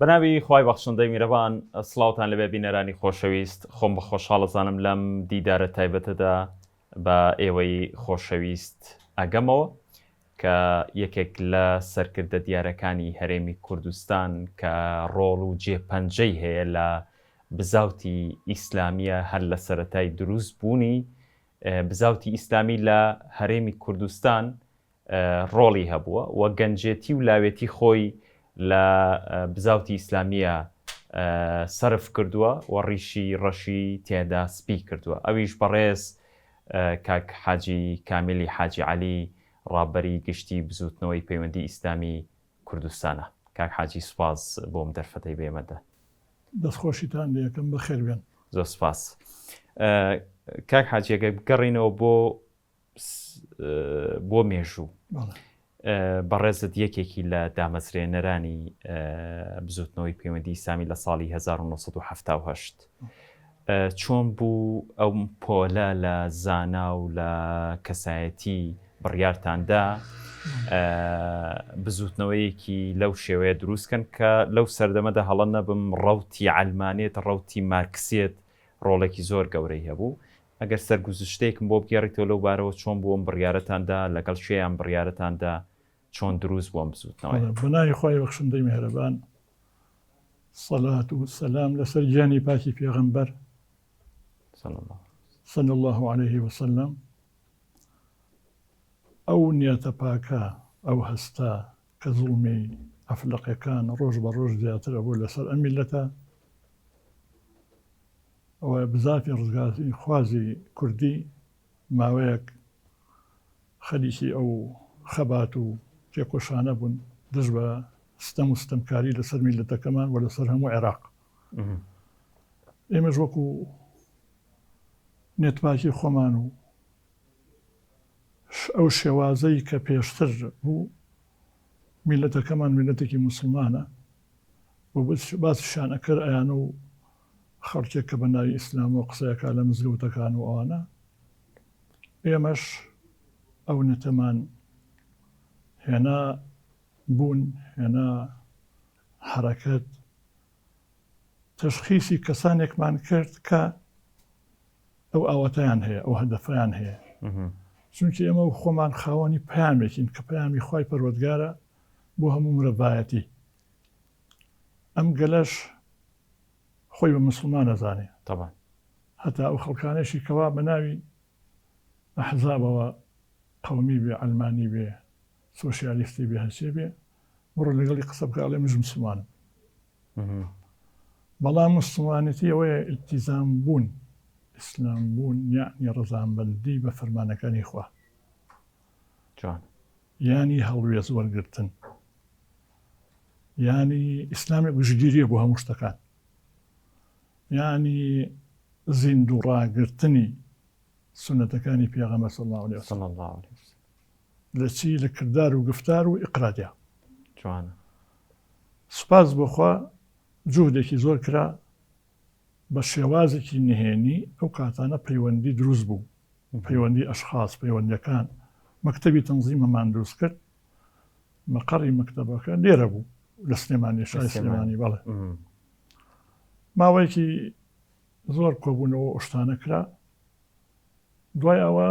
بەناوی خوای بەخشندەی میرەبان سڵاوتان لەبێ بینەرانی خۆشەویست خۆم بە خۆشحاڵ ئەزانم لەم دیدارە تایبەتەدا بە ئێوەی خۆشەویست ئەگەمەوە کە یەکێک لە سەرکردە دیارەکانی هەرێمی کوردستان کە ڕۆڵ و جێ پەنجەی هەیە لە بزاوتی ئیسلامیە هەر لە سەرەتای دروست بوونی بزاوتی ئیسلامی لە هەرێمی کوردستان ڕۆڵی هەبووە و گەنجێتی و لاوێتی خۆی لە بزاوتی ئیسلامیە سەرف کردووە و ڕیشی ڕەشی تێدا سپی کردووە ئەویش بەڕێز کاک حاجی کامیلی حاجی عەلی ڕابەری گشتی بزوتنەوەی پەیوەندی ئیسلامی کوردستانە. کاک حاجی سوپاس بۆ ئەم دەرفەتەی بە ئێمە دا. دەستخۆشیتان لێ ئەکەم بەخێر بێن. زۆر سوپاس. کاک حاجی ئەگەر بگەڕێینەوە بۆ بۆ مێژوو بەڕێزت یەکێکی لە دامەزرێنەرانی بزوتنەوەی پەیوەندی ئیسلامی لە ساڵی 1970 چۆن بوو ئەو پۆلە لە زانا و لە کەسایەتی بڕیارتاندا بزوتنەوەیەکی لەو شێوەیە دروستکەن کە لەو سەردەمەدا هەڵە نەبم ڕوتی ئەلمانێت ڕوتی مارکسێت ڕۆڵێکی زۆر گەورەی هەبوو ئەگەر سەرگوزشتەیەکم بۆ بگێڕیتەوە لەو بارەوە چۆن بوو ئەم بڕیارەتان دا، لەگەڵ کێ ئەم بڕیارەتان دا، چۆن دروست بوو ئەم بزووتنەوەیە؟ بەڵێ، بەناوی خوای بەخشندەی میهرەبان، سەلات و سەلام لەسەر گیانی پاکی پێغەمبەر، صلی اللە علیه وسلم، ئەو نیەتە پاکە، ئەو هەستە کە زوڵمی عەفلەقەکان ڕۆژ بە ڕۆژ زیاتر ئەبوو لەسەر ئەم میللەتە، ئەوە بزافی ڕزگاریخوازی کوردی ماوەیەک خەریکی ئەو خەبات و تێکۆشانە بوون دژ بە ستەم و ستەمکاری لەسەر میللەتەکەمان و لەسەر هەموو عێراق. ئێمەش وەکو نێتپاکی خۆمان و ئەو شێوازەی کە پێشتر بوو میللەتەکەمان میللەتێکی موسڵمانە و باسیشیان ئەکرد ئەیان و خەڵکێک کە بە ناوی ئیسلامەوە قسە ئەکا لە مزگەوتەکان و ئەوانە ئێمەش ئەو نەتەمان هێنا بوون هێنا حەرەکەت تەشخیسی کەسانێکمان کرد کە ئەو ئاواتەیان هەیە ئەو هەدەفیان هەیە چونکی ئێمە و خۆمان خاوەنی پامێکین کە پەیامی خوای پەروەردگارە بۆ هەموو مرۆڤایەتی ئەم گەلەش خۆی بە مسوڵمان ئەزانێ تەبعەن. هەتا ئەو خەڵکانەشی کەوا بە ناوی ئەحزابەوە قەومی بێ عەلمانی بێ سۆشیالیستی بێ هەرچێ بێ بڕۆ لەگەڵی قسە بکە ئەڵێ منش مسوڵمانم بەڵام مسوڵمانێتی ئەوەیە ئیلتیزام بوون ئیسلام بوون یەعنی ڕەزامەندی بە فەرمانەکانی خوا جوان یانی هەڵوێست وەرگرتن یانی ئیسلامی گشتگیریە بۆ هەموو شتەکان یانی زیندوو ڕاگرتنی سونەتەکانی پێغەمبەر صلی الله علیه وسلم الله علیه وسلم لە چی لە کردار و گفتار و ئیقراریا جوانە سوپاس بۆخوا جوهدێکی زۆر کرا بە شێوازێکی نهێنی ئەو کاتانە پەیوەندی دروست بوو پەیوەندی ئەشخاص پەیوەندیەکان مەکتەبی تەنزیمەمان دروست کرد مەقەڕی مەکتەبەکە لێرە بوو لە سلێمانی شاری سلێمانی بەڵێ ماوەیەکی زۆر کۆبوونەوە ئۆشتانە کرا دوای ئەوە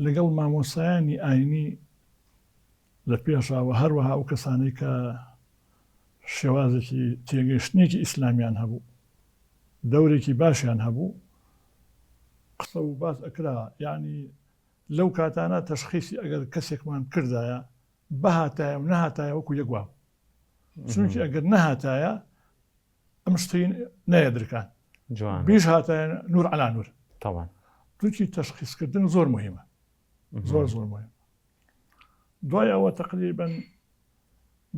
لەگەڵ مامۆسایانی ئاینی لە پێشاوە هەروەها ئەو کەسانەی کە شێوازێکی تێگەشتنێکی ئیسلامیان هەبوو دەورێکی باشیان هەبوو قسە و باس ئەکرا یعنی لەو کاتانە تەشخیسی ئەگەر کەسێکمان بکردایە بهاتایە و نەهاتایە وەکو یەک وابوو چونکی ئەگەر نەهاتایە ئەم شتەی نایەدرکان جوان بیش هاتایە نور علا نور تەوان چونکی تەشخیسکردن زۆر مهمە زۆر زۆر مهمە دوای ئەوە تقریبا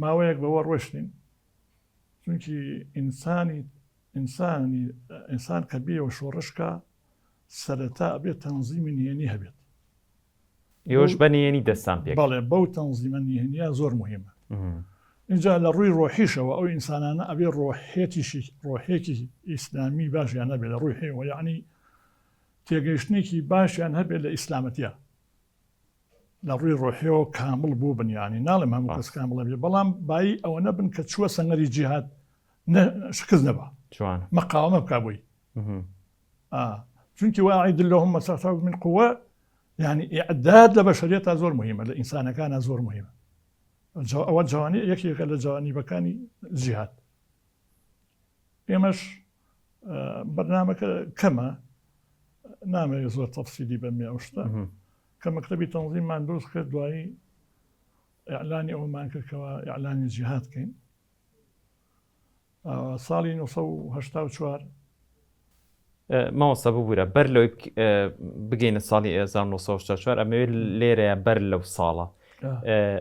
ماوەیەک بەوە ڕۆشتین چونکی ئینسانی ئینسانی ئینسان کە بێەوە شۆڕشکە سەرەتا ئەبێت تەنزیمی نهێنی هەبێت. ئێوەش بە نهێنی دەستان پێ کرد. بەڵێ بەو تەنزیمە نهێنیە زۆر موهیمە. ئینجا لە ڕووی ڕۆحیشەوە ئەو ئینسانانە ئەبێ ڕۆحێتیشی ڕۆحێکی ئیسلامی باشیان هەبێ لە ڕووی حێوە یەعنی تێگەیشتنێکی باشیان هەبێت لە ئیسلامەتیا. لە ڕووی ڕۆحیەوە کامڵ بوو بن یانی ناڵێم هەموو کەس کامڵە بێ بەڵام بایی ئەوە نەبن کە چووە سەنگەری جیهاد شکست نەبا جوان مقاومە بکا بۆی چونکی واعد لهم ما استطعتم من قوة یعنی ئیعداد لە بەشەریەتا زۆر مهمە لە ئینسانەکانە زۆر مهمە ئەوە جوانی یەکێکە لە جوانیبەکانی جیهاد ئێمەش بەرنامەکە کەمە نامەوێت زۆر تەفسیلی بەمێ ئەو شتە کە مەکتەبی تەنزیممان دروست کرد دوایی ئیعلانی ئەوەمان کرد کەوا ئیعلانی جیهاد کەین ساڵی 1984 مامۆستا ببوورە بەر لەوەی بگەینە ساڵی 1964 ئەمەوێت لێرەیە بەر لەو ساڵە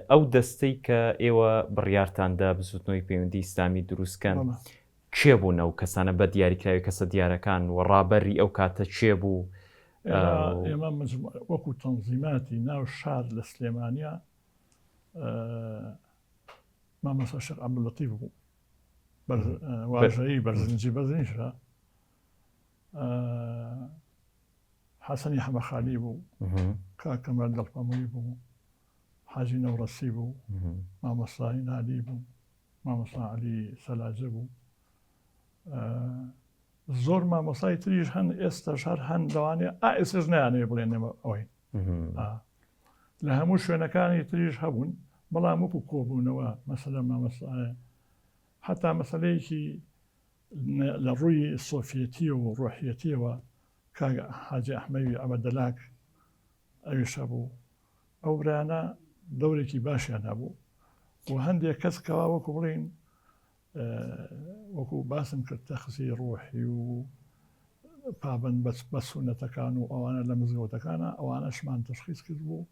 ئەو دەستەی کە ئێوە بڕیارتاندا بزوتنەوەی پەیوەندی ئیسلامی دروستکەن کێ بوون ئەو کەسانە بە دیاریکراوی کەسە دیارەکان و ڕابەری ئەو کاتە کێ بوو؟ ئێمە وەکو تەنزیماتی ناو شار لە سلێمانیا مامۆستا شێخ عەبدولەتیف بوو واژەیی بەرزنجی بەرزنیشە حەسەنی حەمەخالی بوو کاک کەمال دڵپەمووی بوو حاجی نەوڕەسی بوو مامۆستای نالی بوو مامۆستا عەلی سەلاجە بوو زۆر مامۆسای تریش هەن ئێستاش هەر هەن لەوانەیە ئا ئێستاش نایانەوێ بڵێن ئێمە ئەوەین لە هەموو شوێنەکانی تریش هەبوون بەڵام وەکو کۆبوونەوە مەسەلە مامۆستایە حتا مەسەلەیەکی لە ڕووی سۆفیەتی و ڕۆحیەتیەوە کاک حاجی ئەحمەوی عەبەدەلاک ئەویش هەبوو ئەو برایانە دەورێکی باشیان هەبوو و هەندێک کەس کەوا وەکو بڵین وەکو باسم کرد تەخزی ڕۆحی و پابند بە سونەتەکان و ئەوانە لە مزگەوتەکانە ئەوانەشمان تەشخیص کرد بوو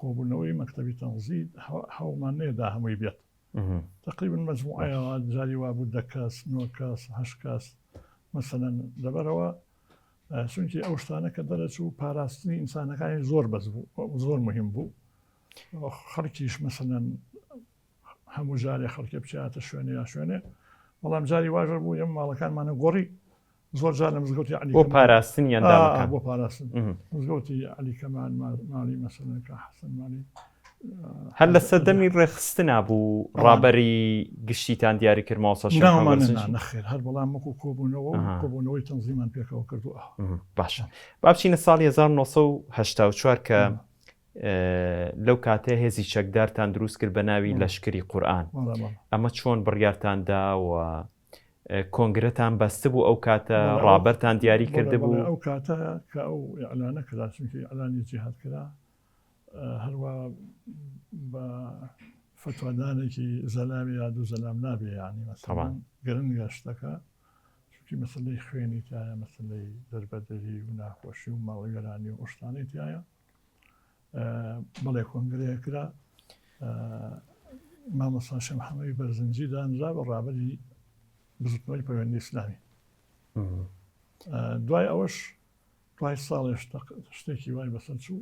کۆبوونەوەی مەکتەبی تەنزی هەوڵمان نێدا هەمووی بێت تقریبا مجموعەیەوە جاری وابوو دە کەس نۆ کەس هەشت کەس مەسەلەن لەبەرەوە چونکی ئەو شتانە کە دەرەچوو پاراستنی ئینسانەکانی زۆر بەس بوو زۆر مهم بوو خەڵکیش مەسەلەن هەموو جارێ خەڵکێ بچاتە شوێنێ یا شوێنێ بەڵام جاری واژە بوو ئێمە ماڵەکانمانە گۆڕی زۆر جار لە مزگەوتی عەلی بۆ پاراستنی ئەندامەکان بۆ پاراستن مزگەوتی عەلی کەمال ماڵی مەسەلەن کە حەسەن ماڵی هەر لە سەردەمی ڕێکخستنا بوو ڕابەری گشتیتان دیاری کرد مامۆستا شێخ محەممەد بەرزنجی؟ نەخێر هەر بەڵام وەکو کۆبوونەوە و کۆبوونەوەی تەنزیمان پێکەوە کردو باشە با بچینە ساڵی 1984 کە لەو کاتەیە هێزی چەکدارتان دروست کرد بە ناوی لەشکری قورئان ئەمە چۆن بڕیارتان دا و کۆنگرەتان بەستبوو ئەو کاتە ڕابەرتان دیاری کردبوو؟ ئەو کاتە کە ئەو ئیعلانە کرا چونکە ئیعلانی جیهاد کرا هەروا بە فەتوادانێکی زەلامی یا دوو زەلام نابێ یانی مەسەڵەن گرنگە شتەکە چونکی مەسەلەی خوێنی تایە مەسەلەی دەربەدەری و ناخۆشی و ماڵوێرانی و ئەو شتانەی تایە بەڵێ کۆنگرەیە کرا مامۆستا شێخ محەممەدی بەرزنجی دانرا بە ڕابەری بزوتنەوەی پەیوەندی ئیسلامی دوای ئەوەش دوای ساڵێ شتێکی وای بەسەر چوو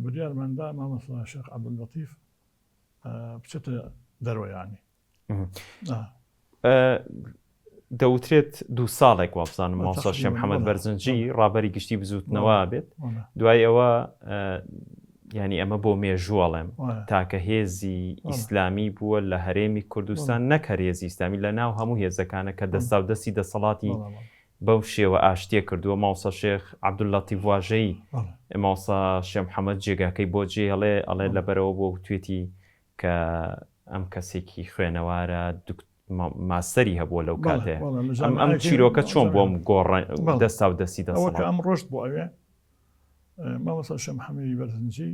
بریارماندا مامۆستا شێخ عەبدوللەتیف بچێتە دەرەوە یانی دەوترێت دوو ساڵێک وابزانم مامۆستا شێخ محەممەد بەرزنجی ڕابەری گشتی بزوتنەوە بێت دوای ئەوە ینی ئەمە بۆ مێژووەڵێم تاکە هێزی ئیسلامی بووە لە هەرێمی کوردستان نەک هەر هێزی ئیسلامی لە ناو هەموو هێزەکانە کە دەستا و دەستی دەسەڵاتی بەو شێوە ئاشتیە کردووە مامۆستا شێخ عەبدوللەتیف واژەیی مامۆستا شێخ محەممەد جێگاکەی بۆ جێهێڵێ ئەڵێ لەبەرەوە بۆ وتوێتی کە ئەم کەسێکی خوێنەوارە ماستەری هەبووە لەو کاتێ ئەم ئەم چیرۆکە چۆن بۆم گۆڕ دەستا و دەستی دەسەڵات کە ئەم ڕۆشت بۆ ئەوێ مامۆستا شێخ محەممەدی بەرزنجی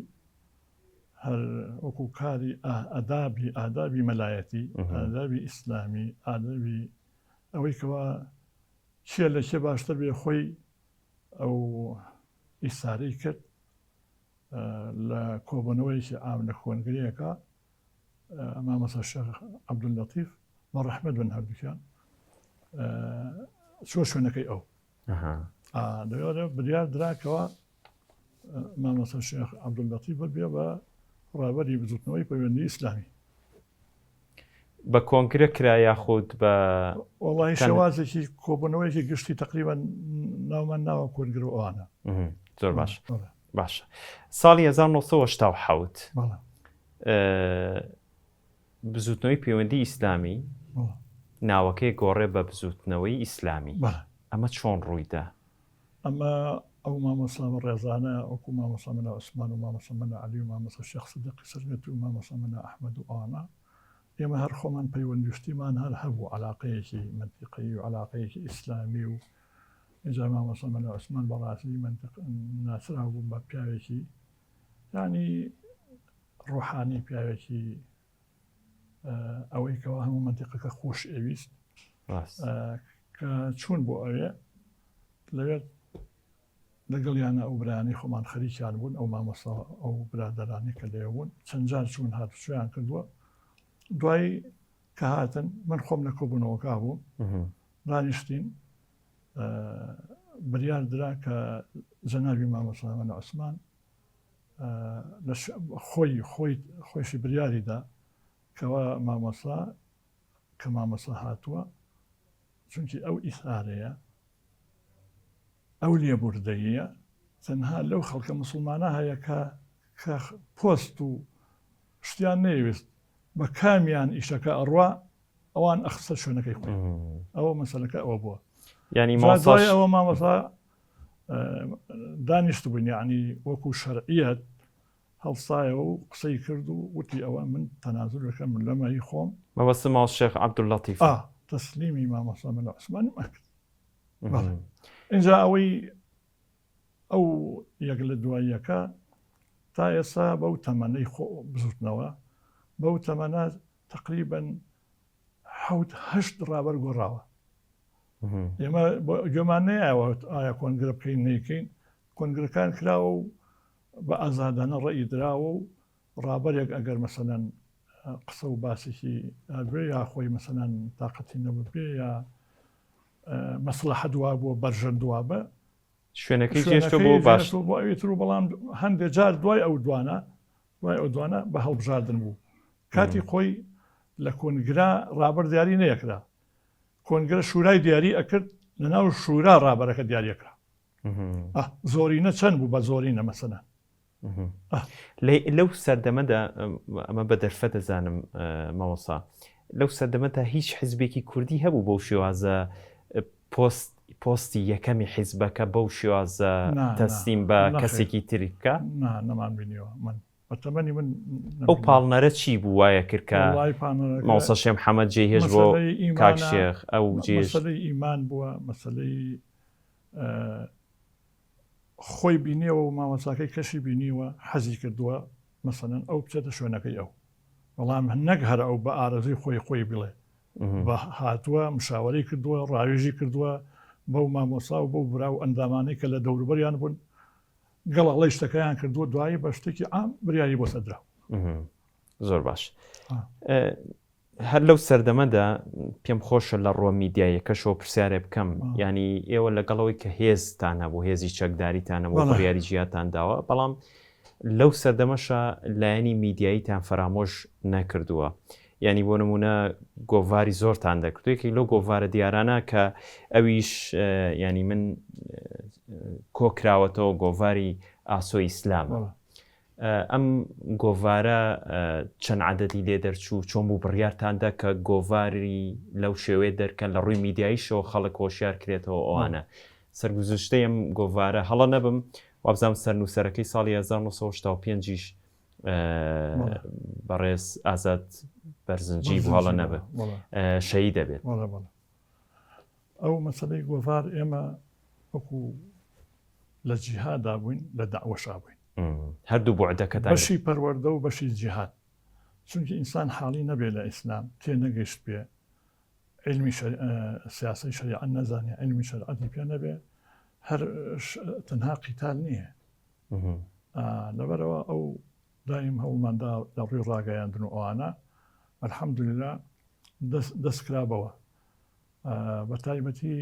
هەر وەکو کاری ئەدابی ئادابی مەلایەتی ئادابی ئیسلامی ئادابی ئەوەی کەوا کێ لە کێ باشتر بێ خۆی ئەو ئیسارەی کرد لە کۆبوونەوەیەکی عام لە کۆنگرەیەکا مامۆستا شێخ عەبدوللەتیف بە ڕەحمەت بن هەردووکیان چوە شوێنەکەی ئەو لەوێ بریار دراکەوە مامۆستا شێخ عەبدوللەتیف ببێ بە ڕابەری بزوتنەوەی پەیوەندی ئیسلامی بە کۆنگرە کرا یاخود بە وەڵی شێوازێکی کۆبوونەوەیەکی گشتی تقریبا ناومان ناوە کۆنگرە ئەوانە زۆر باش. باشە ساڵی 1970 بزوتنەوەی پەیوەندی ئیسلامی ناوەکەی گۆڕێ بە بزوتنەوەی ئیسلامی ئەمە چۆن ڕوویدا؟ ئەمە ئەو مامۆستا بەڕێزانە وەکو مامۆستا مەلا عوسمان و مامۆستا مەلا عەلی و مامۆستا شێخ سدیقی سەرگەتی و مامۆستا مەلا ئەحمەد و ئەوانە ئێمە هەر خۆمان پەیوەندی و شتیمان هەر هەبوو عەلاقەیەکی مەنتیقەیی و عەلاقەیەکی ئیسلامی و ئینجا مامۆستا مەلا عوسمان بەڕاستی مەنتیق ناسراو بوو بە پیاوێکی یانی ڕۆحانی پیاوێکی ئەوەی کەوا هەموو مەنتیقەکە خۆش ئەویست کە چوون بۆ ئەوێ لەوێ لەگەڵیانە ئەو برایانی خۆمان خەریکیان بوون ئەو مامۆستا ئەو برادەرانی کە لێ بوون چەند جار چوون هاتوچۆیان کردووە دوای کە هاتن من خۆم لە کۆبوونەوەکە بووم دانیشتین بریار درا کە جەنابی مامۆستا مەلا عوسمان خۆی خۆی خۆشی بریاری دا کەوا مامۆستا کە مامۆستا هاتووە چونکی ئەو ئیسارەیە ئەو لێبوردەییە تەنها لەو خەڵکە مسلمانە هەیە کە کە پۆست و شتیان نەیویست بە کامیان ئیشەکە ئەڕوا ئەوان ئەخستە شوێنەکەی خۆی ئەوە مەسەلەکە ئەوە بووە ینی مامۆستا ئەوە مامۆستا دانیشتبووین یعنی وەکو شەرعیەت هەڵسایەوە و قسەی کرد و وتی ئەوە من تەنازول دەکەم لەمە هی خۆم. مەبەستم ماڵ شێخ عەبدوللەتیفە. ئا تەسلیمی مامۆستا مەلا عوسمانم ئەکرد. بەڵێ. ئینجا ئەوەی ئەو یەک لە دوای یەکە تا ئێستا بەو تەمەنەی خۆ بزوتنەوە بەو تەمەنە تەقریبەن حەوت هەشت ڕابەر گۆڕاوە. ئێمە گوێمان نەیایەوە ئایا کۆنگرە بکەین نەیکەین کۆنگرەکان کراوە و بە ئازادانە ڕەئی دراوە و ڕابەرێک ئەگەر مەسەلەن قسە و باسێکی بێ یا خۆی مەسەلەن تااقەتی نەبوو بێ یا مەسلحەت وابووە بەرژەند وابە شوێنەکەی جێشتۆ بۆ باش بۆ ئەوی تر و بەڵام هەندێک جار دوای ئەو دوانە دوای ئەو دوانە بە هەڵبژاردن بوو کاتی خۆی لە کۆنگرا ڕابەر دیاری نەیەکرا کۆنگرە شورای دیاری ئەکرد لەناو شورا ڕابەرەکە دیاریەکرا زۆرینە چەند بوو بە زۆرینە مەسەلەن. لەو سەردەمەدا ئەمە بە دەرفەت دەزانم مامۆستا لەو سەردەمەدا هیچ حزبێکی کوردی هەبوو بەو شێوازە پۆست پۆستی یەکەمی حیزبەکە بەو شێوازە تەسلیم بە کەسێکی تری بکە نەمان بینیەوە من بە تەمەنی من ئەو پاڵنەرە چی بوو وایە کرد کە مامۆستا شێخ محەممەد جێی هێشت بۆ کاک شێخ ئەو جێ مەسەلەی ئیمان بووە مەسەلەی خۆی بینیەوە و مامۆستاکەی کەشی بینیوە حەزی کردووە مەسەلەن ئەو بچێتە شوێنەکەی ئەو بەڵام نەک هەر ئەو بە ئارەزوی خۆی خۆی بڵێ بە هاتووە مشاوەرەی کردووە ڕاوێژی کردووە بەو مامۆسا و بەو برا و ئەندامانەی کە لە دەوروبەریان بوون گەڵاڵەی شتەکەیان کردووە دوایی بە شتێکی عام بریاری بۆ سەدرا زۆر باش هەر لەو سەردەمەدا پێم خۆشە لە ڕووە میدیاییەکەشەوە پرسیارێ بکەم، یانی ئێوە لەگەڵ ئەوەی کە هێزتان هەبوو، هێزی چەکداریتان هەبوو، بڕیاری جیاتان داوە، بەڵام لەو سەردەمەشا لایەنی میدیاییتان فەرامۆش نەکردووە. یانی بۆ نموونە گۆڤاری زۆرتان دەکرد. یەکێک لەو گۆڤارە دیارانە کە ئەویش یانی من کۆکراوەتەوە گۆڤاری ئاسۆی ئیسلامە. ئەم گۆڤارە چەند عەدەدی لێ دەرچوو؟ چۆن بوو بڕیارتان دا کە گۆڤاری لەو شێوەیە دەرکەن لە ڕووی میدیاییشەوە خەڵک هۆشیار کرێتەوە ئەوانە؟ سەرگوزشتەی ئەم گۆڤارە هەڵە نەبم وابزانم سەرنووسەرەکەی ساڵی 1985 یش بەڕێز ئازاد بەرزنجی بوو هەڵە نەبم شەهید دەبێت. ئەو مەسەلەی گۆڤار ئێمە وەکو لە جیهادا بووین لە دەعوەشا بووین. هەردوو بوعدەکەتان بەشی پەروەردە و بەشی جیهاد چونکی ئینسان حاڵی نەبێ لە ئیسلام تێنەگەیشت بێ علمی سیاسەی شەریعە نەزانێ علمی شەرعەتی پێ نەبێ هەر تەنها قیتال نییە لەبەرەوە ئەو دایم هەوڵماندا لە ڕووی ڕاگەیاندن و ئەوانە الحمدلله دەست کرابەوە بە تایبەتی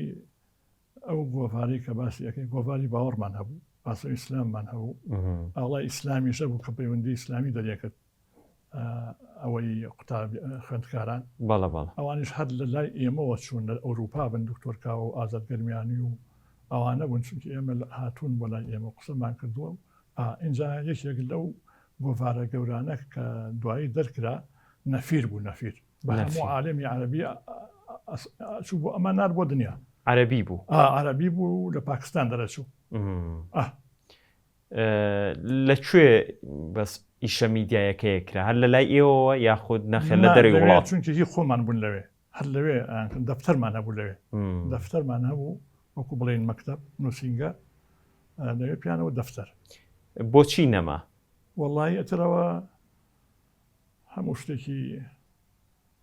ئەو گۆڤارەی کە باسی ئەەکەی گۆڤاری باوەڕمان هەبوو ئاسۆ ئیسلاممان هەبوو ئاڵای ئیسلامیش هەبوو کە پەیوەندی ئیسلامی دەرێکرد ئەوەی قوتابی خوێندکاران بەڵە بەڵە ئەوانیش هەر لە لای ئێمەوە چوون لە ئەوروپا بن دکتۆر کاوە و ئازاد گەرمیانی و ئەوانە بوون چونکی ئێمە هاتوون بۆ لای ئێمە قسەمان کردووە و. ئینجا یەکێک لەو گۆڤارە گەورانە کە دوایی دەرکرا نەفیر بوو نەفیر بە هەموو عالەمی عەرەبی چوو بۆ ئەمە نار بۆ دنیا. عەرەبی بوو؟ عەرەبی بوو لە پاکستان دەرەچوو. لە کوێ بەس ئیشە میدیایەکەیە کرا هەر لە لای ئێوەوە یاخود نەخێر لە دەرەوەی وڵات؟ چونکە هی خۆمان بوون لەوێ هەر لەوێ دەفتەرمان هەبوو لەوێ دەفتەرمان هەبوو وەکو بڵێین مەکتەب نووسینگە لەوێ پیانەوە دەفتەر. بۆچی نەما؟ وەڵایی ئەترەوە هەموو شتێکی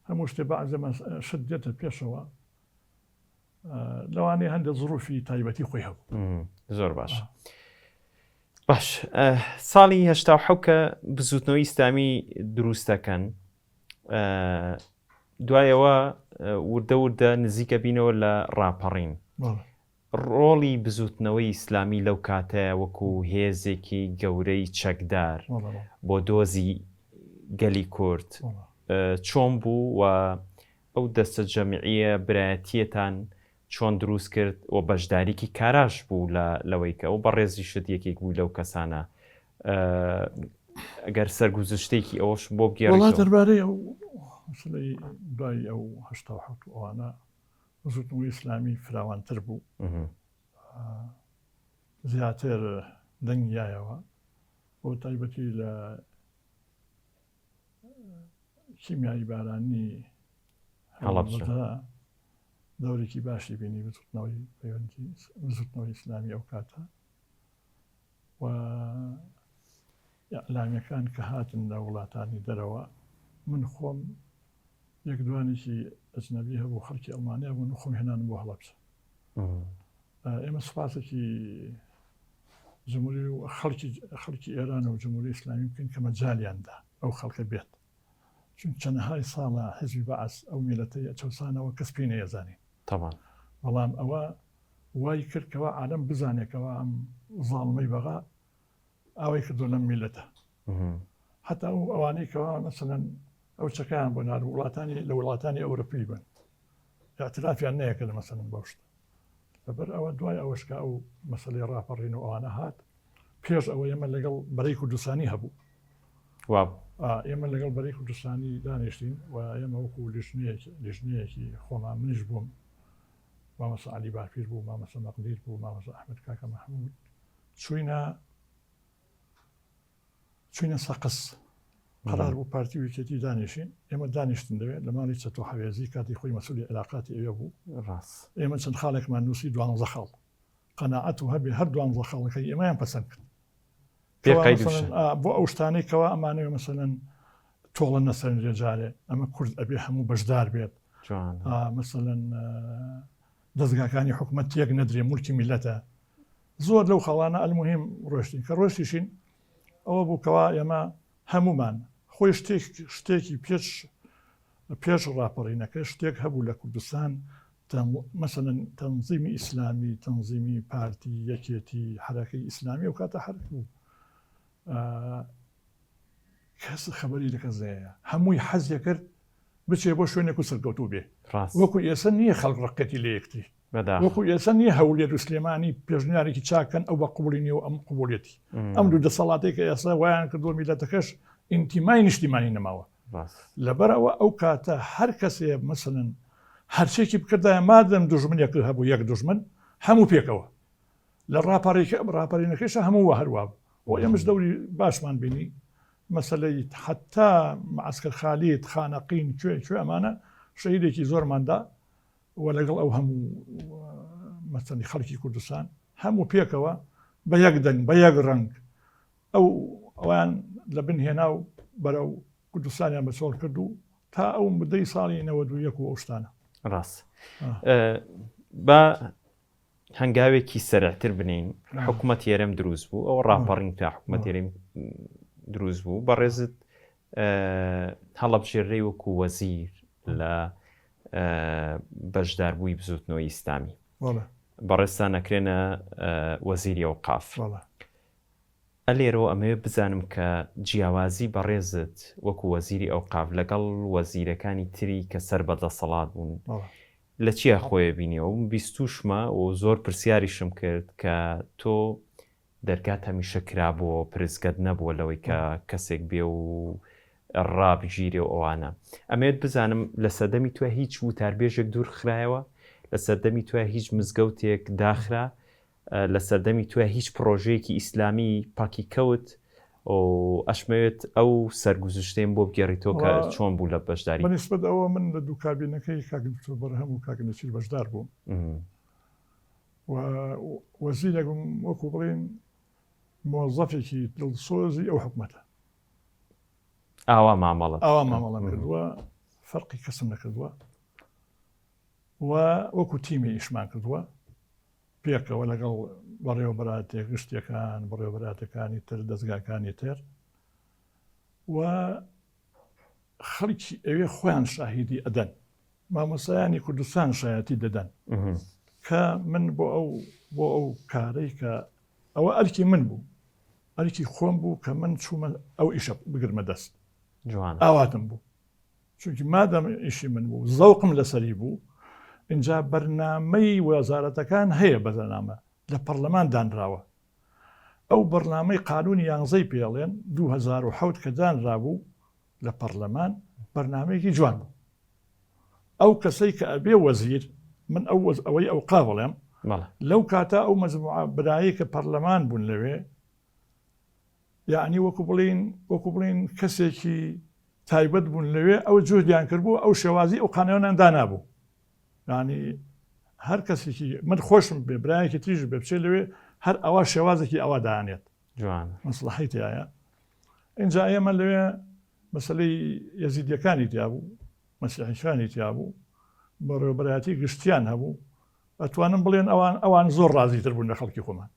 هەموو شتێ بەعزێ شت دێتە پێشەوە لەوانەیە هەندێک زروفی تایبەتی خۆی هەبوو. زۆر باش. باش ساڵی هەشتا و حەوت کە بزوتنەوەی ئیسلامی دروست دەکەن دوایەوە وردە وردە نزیکە بینەوە لە ڕاپەڕین ڕۆڵی بزوتنەوەی ئیسلامی لەو کاتەیە وەکو هێزێکی گەورەی چەکدار بۆ دۆزی گەلی کورد چۆن بوو و ئەو دەستە جەمعیە برایەتیەتان چۆن دروست کرد و بەشداریکی کاراش بوو لە لەوەی کە ئەو بەڕێزیشت یەکێک بووی لەو کەسانە ئەگەر سەرگوزشتێکی ئەوەش بۆ بگێڕیتەوە. وەڵا دەربارەی ئەو مەسەلەی دوای ئەو 87 و ئەوانە بزوتنەوەی ئیسلامی فراوانتر بوو زیاتر دەنگ یایەوە بۆ تایبەتی لە کیمیایی بارانی هەڵەبجە دەورێکی باشی بینی بزوتنەوەی پەیوەندی بزوتنەوەی ئیسلامی ئەو کاتە و ئیعلامیەکان کە هاتن لە وڵاتانی دەرەوە من خۆم یەک دوانێکی ئەجنەبی هەبوو خەڵکی ئەڵمانیا بوون و خۆم هێنانم بۆ هەڵەبجە ئێمە سوپاسێکی جمهوری و خەڵکی خەڵکی ئێران و جمهوری ئیسلامی بکەین کە مەجالیان دا ئەو خەڵکە بێت چون چەنەهای ساڵە حزبی بەعس ئەو میلەتەی ئەچەوسانەوە کەس پێی نەیەزانی تەبان بەڵام ئەوە وای کرد کەوا عالەم بزانێ کەوا ئەم زاڵمەی بەغا ئاوای کردو لەم میلەتە حتا ئەو ئەوانەی کەوا مەسەلەن ئەو چەکەیان بۆ نار وڵاتانی لە وڵاتانی ئەوروپی بن اعترافیان نەیەکرد مەسەلەن بەو شتە لەبەر ئەوە دوای ئەوەش کە ئەو مەسەلەی ڕاپەڕین و ئەوانە هات پێش ئەوە ئێمە لەگەڵ بەرەی کوردستانی هەبوو ئێمە لەگەڵ بەرەی کوردستانی دانیشتین و ئێمە وەکو لیژنەیەکی خۆمان منیش بووم مامۆستا عەلی باپیر بوو مامۆستا مەقدیر بوو مامۆستا ئەحمەد کاکە مەحموود چووینە چوینە سەقز قەرار بوو پارتی و یەکێتی دانیشین ئێمە دانیشتن لەوێ لە ماڵی چەتۆ حەوێزی کاتی خۆی مەسولی عیلاقاتی ئەوێ بوو ڕاست ئێمە چەند خاڵێکمان نووسی دوانزە خاڵ قەناعەت و هەبێ هەر دوانزە خاڵەکەی ئێمەیان پەسەند کرد بێ کەوا قەید و مەسەلەن شەرت. ئا، بۆ ئەو شتانەی کەوا ئەمانەوێ مەسەلەن تۆڵە نەسەنرێ جارێ ئەمە کورد ئەبێ هەموو بەشدار بێت جوانە. ئا، مەسەلەن دەزگاکانی حکومەت تێک نەدرێ مولکی میللەتە زۆر لەو خاڵانە ئەلموهیم ڕۆشتین کە ڕۆشتیشین ئەوە بوو کەوا ئێمە هەمومان خۆی شتێک شتێکی پێش پێش ڕاپەڕینەکە شتێک هەبوو لە کوردستان مەسەلەن تەنزیمی ئیسلامی تەنزیمی پارتی یەکێتی حرەکەی ئیسلامی ئەو کاتە حرک بوو کەس خەبەری لە کەس نەیە هەمووی حەزیە کرد بچێ بۆ شوێنێک و سەرکەوتوو بێ وەکو ئێسە نییە خەڵک ڕقێتی لە یەکتری وەکو ئێسە نییە هەولێر و سلێمانی پێشنیارێکی چاکەن ئەو بە قوبڵی نیە و ئەم قوبڵێتی ئەم دوو دەسەڵاتێک کە ئێستا وایان کردووە میلەتەکەش ئینتیمای نیشتیمانی نەماوە لەبەرئەوە ئەو کاتە هەر کەسێ مەسەلەن هەرچێکی بکردایە مادەم دوژمنێک هەبوو یەک دوژمن هەموو پێکەوە لە ڕاپەڕینەکەیشا هەموو وە هەروا بوو و ئێمەش دەوری باشمان بینی مەسەلەی حەتا معسکر خالید خانەقین کوێ کوێ ئەمانە شەهیدێکی زۆرماندا و لەگەڵ ئەو هەموو مەسەنی خەڵکی کوردستان هەموو پێکەوە بە یەک دەنگ بە یەک ڕەنگ ئەو ئەوان لە بن هێنا و بەرەو کوردستانیان بە چۆڵ کرد و تا ئەو مدەی ساڵی 91 و ئەو شتانە ڕاست با هەنگاوێکی سەرعتر بنین حکوومەت یێرم دروست بوو ئەوە ڕاپەڕین تا حکوومەت یێرم دروست بوو بەڕێزت هەڵەبژێرەی وەکو وەزیر لە بەشداربووی بزوتنەوەی ئیسلامی بەڕێزتان نەکرێنە وەزیری ئەوقاف ئەلێرەوە ئەمەوێ بزانم کە جیاوازی بەڕێزت وەکو وەزیری ئەوقاف لەگەڵ وەزیرەکانی تری کە سەر بە دەسەڵات بوون لە چیا خۆیە بینیەوە؟ بیستوشمە و زۆر پرسیاریشم کرد کە تۆ. دەرگات هەمیشە کرابووەوە پرسگەت نەبووە لەوەی کە کەسێک بێ و ڕابگیرێ و ئەوانە. ئەمەوێت بزانم لە سەردەمی تۆ هیچ وتاربێژێک دوور خرایەوە؟ لە سەردەمی تۆ هیچ مزگەوتێک داخرا؟ لە سەردەمی تۆ هیچ پڕۆژەیەکی ئیسلامی پەکی کەوت؟ و ئەشمەوێت ئەو سەرگوزشتەیم بۆ بگێڕیتەوە کە چۆن بوو لە بەشداری. بە نیسبەت ئەوە من لە دوو کابینەکەی کاک دکتۆر بەرهەم و کاک نێچیر بەشدار بووم و وەزیرێک بووم وەکوو بڵێین مۆزەفێکی دڵسۆزی ئەو حکومەتە. ئاوا مامەڵەت ئاوا مامەڵەم کردووە فەرقی کەسم نەکردووە و وەکو تیمی ئیشمان کردووە پێکەوە لەگەڵ بەڕێوەبەراتێ گشتیەکان بەڕێوەبەراتەکانی تر دەستگاکانی تر و خەڵکی ئەوێ خۆیان شاهیدی ئەدەن مامۆسایانی کوردستان شایەتی دەدەن کە من بۆ ئەو بۆ ئەو کارەی کە ئەوە ئەرکی من بوو ئەرکی خۆم بوو کە من چوومە ئەو ئیشە بگرمە دەست جوان ئاواتم بوو چونکی مادەم ئیشی من بوو زەوقم لەسەری بوو اینجا بەرنامەی وەزارەتەکان هەیە بەرنامە لە پەرلەمان دانراوە ئەو بەرنامەی قانونی یانزەی پێڵێن 2007 کە دانرابوو لە پەرلەمان بەرنامەیەکی جوان بوو ئەو کەسەی کە ئەبێ وەزیر من ئەو وەز ئەوەی ئەوقا بڵێم لەو کاتە ئەو مەجموعە برایەی کە پەرلەمان بوون لەوێ یعنی وەکو بڵین وەکو بڵین کەسێکی تایبەت بوون لەوێ ئەو جوهدیان کردبوو ئەو شێوازی ئەو قانەوەیان دانابوو یعنی هەر کەسێکی من خۆشم بێ برایەکی تریش بێ بچێت لەوێ هەر ئەوە شێوازێکی ئەوە دانێت جوان مەسلحەی تایە اینجا ئێمە لەوێ مەسەلەی یەزیدیەکانی تیا بوو، مەسیحیەکانی تیا بوو، بەڕێوەبەرایەتی گشتیان هەبوو، ئەتوانم بڵێن ئەوان ئەوان زۆر ڕازیتر بوون لە خەڵکی خۆمان.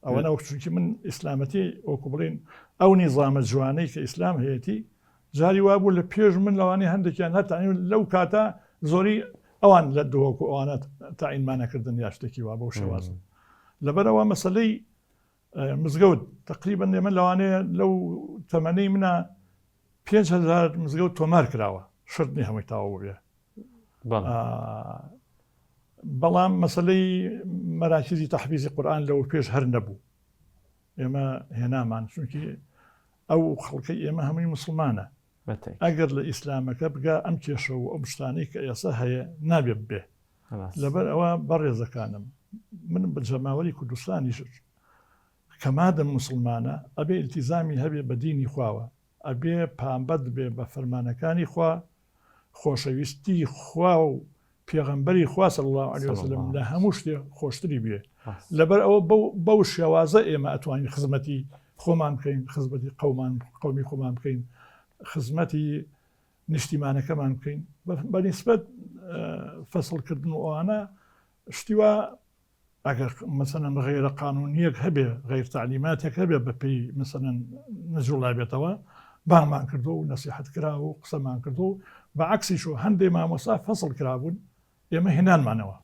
ئەوە نەوەک چونکی من ئیسلامەتی وەکو بڵین ئەو نیزامە جوانەی کە ئیسلام هەیەتی جاری وا بوو لە پێش من لەوانەیە هەندێکیان هەر تەعین لەو کاتە زۆری ئەوان لە دهۆک و ئەوانە تەعینمانەکردن یا شتێکی وا بەو شێوازە لەبەرئەوە مەسەلەی مزگەوت تەقریبەن ئێمە لەوانەیە لەو تەمەنەی منە 5هزار مزگەوت تۆمار کراوە شرت نیە هەمووی تەواو بووبێ بەڵام مەسلەی مەراکیزی تەحفیزی قورئان لەوە پێش هەر نەبوو ئێمە هێنامان چونکی ئەو خەڵکەی ئێمە هەمووی مسلمانە ئەگەر لە ئیسلامەکە بگا ئەم کێشە و ئەم شتانەی کە ئێستا هەیە نابێ ببێ لەبەر ئەوە بەڕێزەکانم من بە جەماوەری کوردستانیش کە مادەم موسڵمانە ئەبێ ئیلتیزامی هەبێ بە دینی خواوە ئەبێ پامبەند بێ بە فەرمانەکانی خوا خۆشەویستی خوا و پێغەمبەری خوا صلی اللە علیە وسلم لە هەموو شتێ خۆشتری بێ لەبەر ئەوە بەو شێوازە ئێمە ئەتوانین خزمەتی خۆمان بکەین خزمەتی قەومان قەومی خۆمان بکەین خزمەتی نیشتیمانەکەمان بکەین بە نیسبەت فەسڵکردن و ئەوانە شتی وا ئەگەر مەسەلەن غەیرە قانونیەک هەبێ غەیر تەعلیماتێک هەبێ بە پێی مەسەلەن نەجوڵابێتەوە بانگمان کردو و نەسیحەت کرا و قسەمان کردو و بە عەکسیش و هەندێ مامۆستا فەسڵ کرابوون ئێمە هێنانمانەوە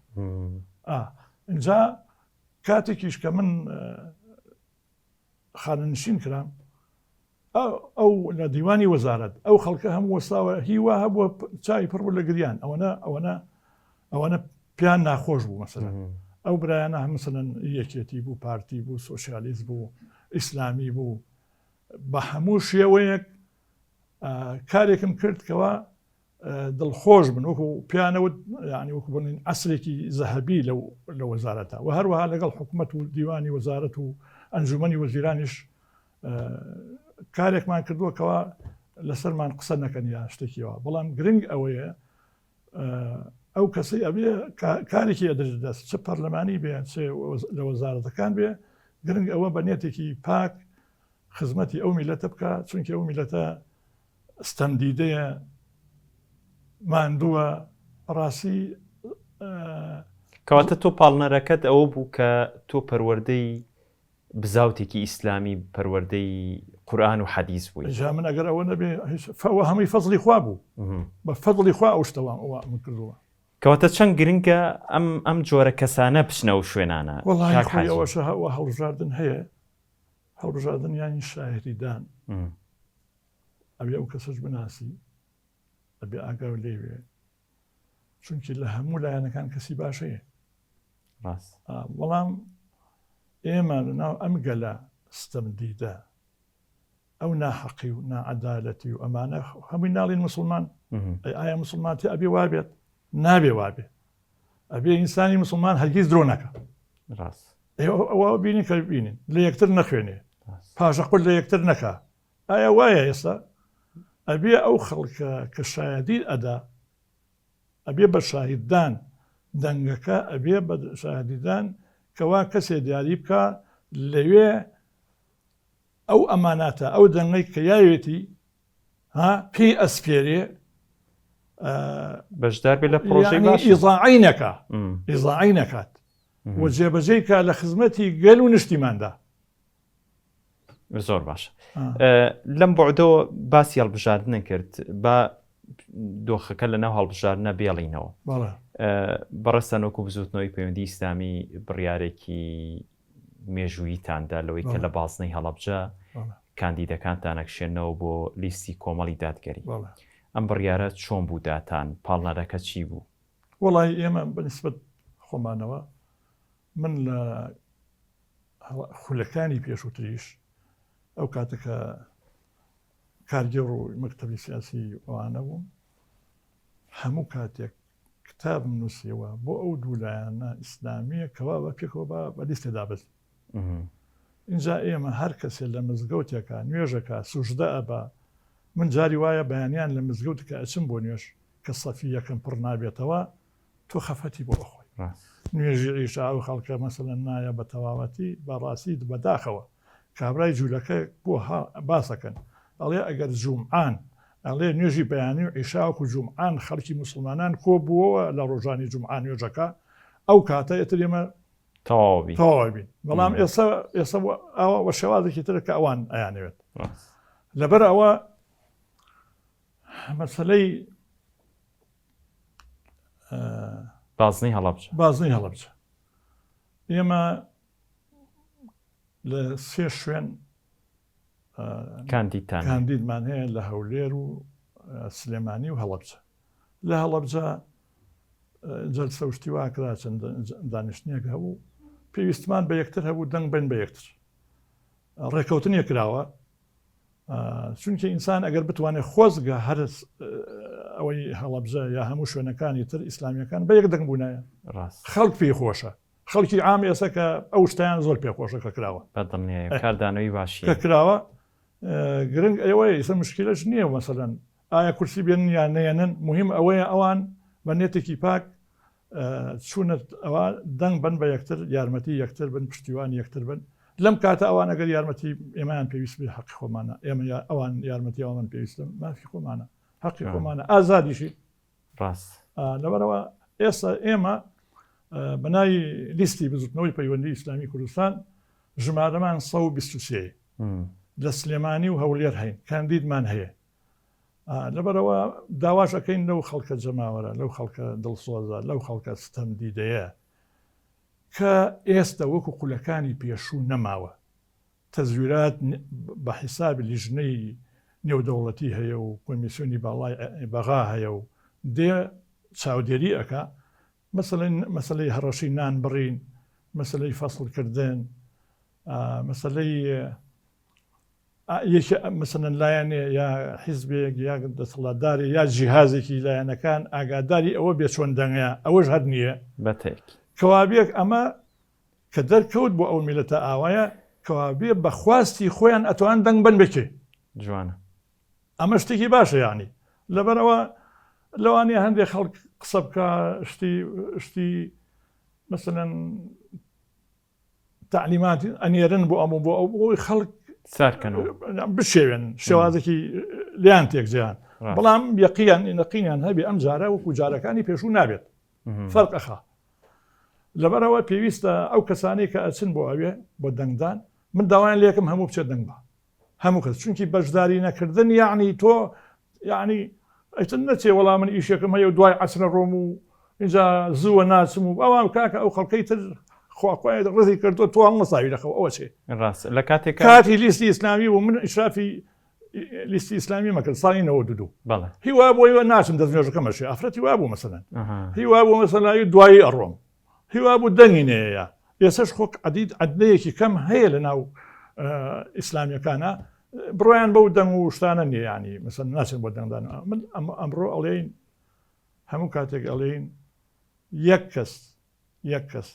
ئینجا کاتێکیش کە من خانەنشین کرام ئەو لە دیوانی وەزارەت ئەو خەڵکە هەموو وەستاوە هیوا هەبووە چاوی پڕ بوو لە گریان ئەوەنە ئەوەنە ئەوەنە پێیان ناخۆش بوو مەسەلەن ئەو برایانە هەم مەسەلەن یەکێتی بوو پارتی بوو سۆسیالیست بوو ئیسلامی بوو بە هەموو شێوەیەک کارێکم کرد کەوا دڵخۆش بن وەکو پێیانەوت یعنی وەکو بڵێن عەسرێکی زەهەبی لەو لە وەزارەتە و هەروەها لەگەڵ حکومەت و دیوانی وەزارەت و ئەنجومەنی وەزیرانیش کارێکمان کردووە کەوا لەسەرمان قسە نەکەن یا شتێکیەوە بەڵام گرنگ ئەوەیە ئەو کەسەی ئەبێ کارێکی ئەدرێت دەست چ پەرلەمانی بێ چ لە وەزارەتەکان بێ گرنگ ئەوە بە نێتێکی پاک خزمەتی ئەو میلەتە بکە چونکە ئەو میلەتە ستەمدیدەیە ماندووە بەڕاستی. کەواتە تۆ پاڵنەرەکەت ئەوە بوو کە تۆ پەروەردەی بزاوتێکی ئیسلامی پەروەردەی قورئان و حەدیس بووی. جا من ئەگەر ئەوە نەبێ هیچ ئەوە هەمووی فەزڵی خوا بوو بە فەزڵی خوا ئەو شتە وام من کردووە. کەواتە چەند گرنگە ئەم ئەم جۆرە کەسانە بچنە ئەو شوێنانە وەڵاهی کاک خۆی حاجی. ئەوەشە ئەوە هەڵبژاردن هەیە هەڵبژاردن یانی شاهیدیدان ئەبێ ئەو کەسەش بناسی ئەبێ ئاگاو لێ بێ چونکی لە هەموو لایەنەکان کەسی باش هەیە ڕاست بەڵام. ئێمە لەناو ئەم گەلە ستەمدیدە ئەو ناحەقی و ناعەدالەتی و ئەمانە هەمووی ناڵین مسلمان ئەی ئایا مسلمانتی ئەبێ وابێت نابێ وابێ ئەبێ ئینسانی مسلمان هەرگیز درۆ نەکە ڕاست ئەوە بینی کە بینین لە یەکتر نەخوێنێ پاشەقول لە یەکتر نەکا ئایا وایە ئێستا ئەبێ ئەو خەڵکە کە شایەدی ئەدا ئەبێ بە شاهیددان دەنگەکە ئەبێ بە شاهدیدان کەوا کەسێ دیاری بکە لەوێ ئەو ئەماناتە ئەو دەنگەی کە یاوێتی ها پێی ئەسپێرێ بەشدار بێ لە پرۆژەی باش ئیزاعی نەکا ئیزاعی نەکات و جێبەجێی کا لە خزمەتی گەل و نیشتیماندا. زۆر باش لەم بەعدەوە باسی هەڵبژاردنە کرد با دۆخەکە لە ناو هەڵبژاردنە بێڵینەوە بەڕێزتان وەکو بزوتنەوەی پەیوەندی ئیسلامی بڕیارێکی مێژووییتاندا لەوەی کە لە بازنەی هەڵەبجە کاندیدەکانتان ئەکشێنەوە بۆ لیستی کۆمەڵی دادگەری. ئەم بڕیارە چۆن بوو داتان؟ پاڵنەرەکە چی بوو؟ وەڵایی ئێمە بە نیسبەت خۆمانەوە من لە خولەکانی پێشووتریش ئەو کاتە کە کارگێڕ و مەکتەبی سیاسی ئەوانە بووم هەموو کاتێک کتابم نووسیوە بۆ ئەو دوو لایەنە ئیسلامییە کەوا بە پێکەوە بە بە لیستێ دابەزین. ئینجا ئێمە هەر کەسێ لە مزگەوتێکا نوێژەکا سوژدە ئەبا من جاری وایە بەیانیان لە مزگەوت کە ئەچم بۆ نوێژ کە سەفی یەکەم پڕ نابێتەوە تۆ خەفەتی بۆ ئەخۆی نوێژی عیشا ئەو خەڵکە مەسەلەن نایە بە تەواوەتی بە ڕاستی بەداخەوە کابرای جولەکە بۆ باسەکەن ئەڵێ ئەگەر جومعان ئەڵێ نوێژی بەیانی و عیشا وەکو جومعان خەڵکی موسڵمانان کۆ بووەوە لە ڕۆژانی جومعان نوێژەکە ئەو کاتە ئێتر ئێمە تەواو بین تەواو بین بەڵام ئێستا ئێستا ئەوە وە شێوازێکی ترە کە ئەوان ئەیانەوێت لەبەر ئەوە مەسلەی بازنەی هەڵەبجە بازنەی هەڵەبجە ئێمە لە سێ شوێن کاندیدتان کاندیدمان هەیە لە هەولێر و سلێمانی و هەڵەبجە لە هەڵەبجە جەلسە و شتی وا کرا چەند دانیشتنێک هەبوو پێویستمان بە یەکتر هەبوو دەنگ بن بە یەکتر ڕێکەوتنێک کراوە چونکە ئینسان ئەگەر بتوانێت خۆزگە هەر ئەوەی هەڵەبجە یا هەموو شوێنەکانی تر ئیسلامیەکان بە یەک دەنگ بوونایە ڕاست خەڵک پێی خۆشە خەڵکی عام ئێستا کە ئەو شتیان زۆر پێ خۆشە کە کراوە بە دڵنیایی کاردانەوەی باشی کە کراوە گرنگ ئەوەیە ئێستا مشکلەش نییە مەسەلەن ئایا کورسی بێنن یان نەیەنن مهم ئەوەیە ئەوان بە نێتێکی پاک چوونە ئەوە دەنگ بن بە یەکتر یارمەتی یەکتر بن پشتیوانی یەکتر بن لەم کاتە ئەوان ئەگەر یارمەتی ئێمەیان پێویست بێ حەقی خۆمانە ئێمە ئەوان یارمەتی ئەوان پێویستە مافی خۆمانە حەقی خۆمانە ئازادیشی ڕاست لەبەرەوە ئێستا ئێمە بەناوی لیستی بزوتنەوەی پەیوەندی ئیسلامی کوردستان ژمارەمان 123 لە سلێمانی و هەولێر هەین کاندیدمان هەیە لەبەرەوە داواش ئەەکەین لەو خەڵکە جەماوەرە لەو خەڵکە دڵسۆزە لەو خەڵکە ستەم دیدەیە کە ئێستا وەکو قولەکانی پێشوو نەماوە تەزویرات بە حیساب لیژنەی نێودەوڵەتی هەیە و کۆمیسیۆنی باڵای بەغا هەیە و دێ چاودێری ئەکا مەسەلەن مەسەلەی هەڕەشەی نان بڕین مەسەلەی فەسڵ کردن مەسەلەی یەکێ مەسەلەن لایەنێ یا حیزبێک یا دەسەڵاتدارێ یا جیهازێکی لایەنەکان ئاگاداری ئەوە بێ چۆن دەنگە ئەوەش هەر نییە بەتێک کەوابێک ئەمە کە دەرکەوت بۆ ئەو میلەتە ئاوایە کەوابێ بە خواستی خۆیان ئەتوان دەنگ بن بەکێ جوانە ئەمە شتێکی باشە یعنی لەبەرەوە لەوانەیە هەندێک خەڵک قسە بکە شتی شتی مثلەن تعلیمات ئەنێرن بۆ ئەم و بۆ ئەو بۆی خەڵک سارکەنەوە بشێوێن شێوازێکی لیان تێکجیان بەڵام یەقیان نەقینیان هەبێ ئەم جارە وەکو جارەکانی پێشوو نابێت فەرق ئەخا لەبەرەوە پێویستە ئەو کەسانەی کە ئەچن بۆ ئەوێ بۆ دەنگدان من داوایان لێکم هەموو بچێت دەنگ بە هەموو کەس چونکی بەشداری نەکردن یعنی تۆ یعنی ئەتن نەچێ وەڵام من ئیشێکم هەیە و دوای عەسرە ڕۆم و اینجا زووە ناچم و ئەوان کاکە ئەو خەڵکەی تر خواخوای ڕزی کردو تۆ هەڵنەساوی لەخەو ئەوە چێ ڕاست لە کاتێک کاتی لیستی ئیسلامی بوو من ئیشرافی لیستی ئیسلامی مەکرد ساڵی 92 بەڵێ هیوا بۆ ئیوە ناچم دەست نوێژەکەم ئەشێ ئافرەتی وا بوو مەسەلەن هیوا بوو مەسەلەن دوایی ئەڕۆم هیوا بوو دەنگی نەیە. ئێسش خۆک عدید عدلەیەکی کەم هەیە لە ناو ئیسلامیەکانە بڕۆیان بەو دەنگ و شتانە نیە ینی مەسەن ناچن بۆ دەنگدان من ئەمڕۆ ئەڵێین هەموو کاتێک ئەڵێین یەک کەس یەک کەس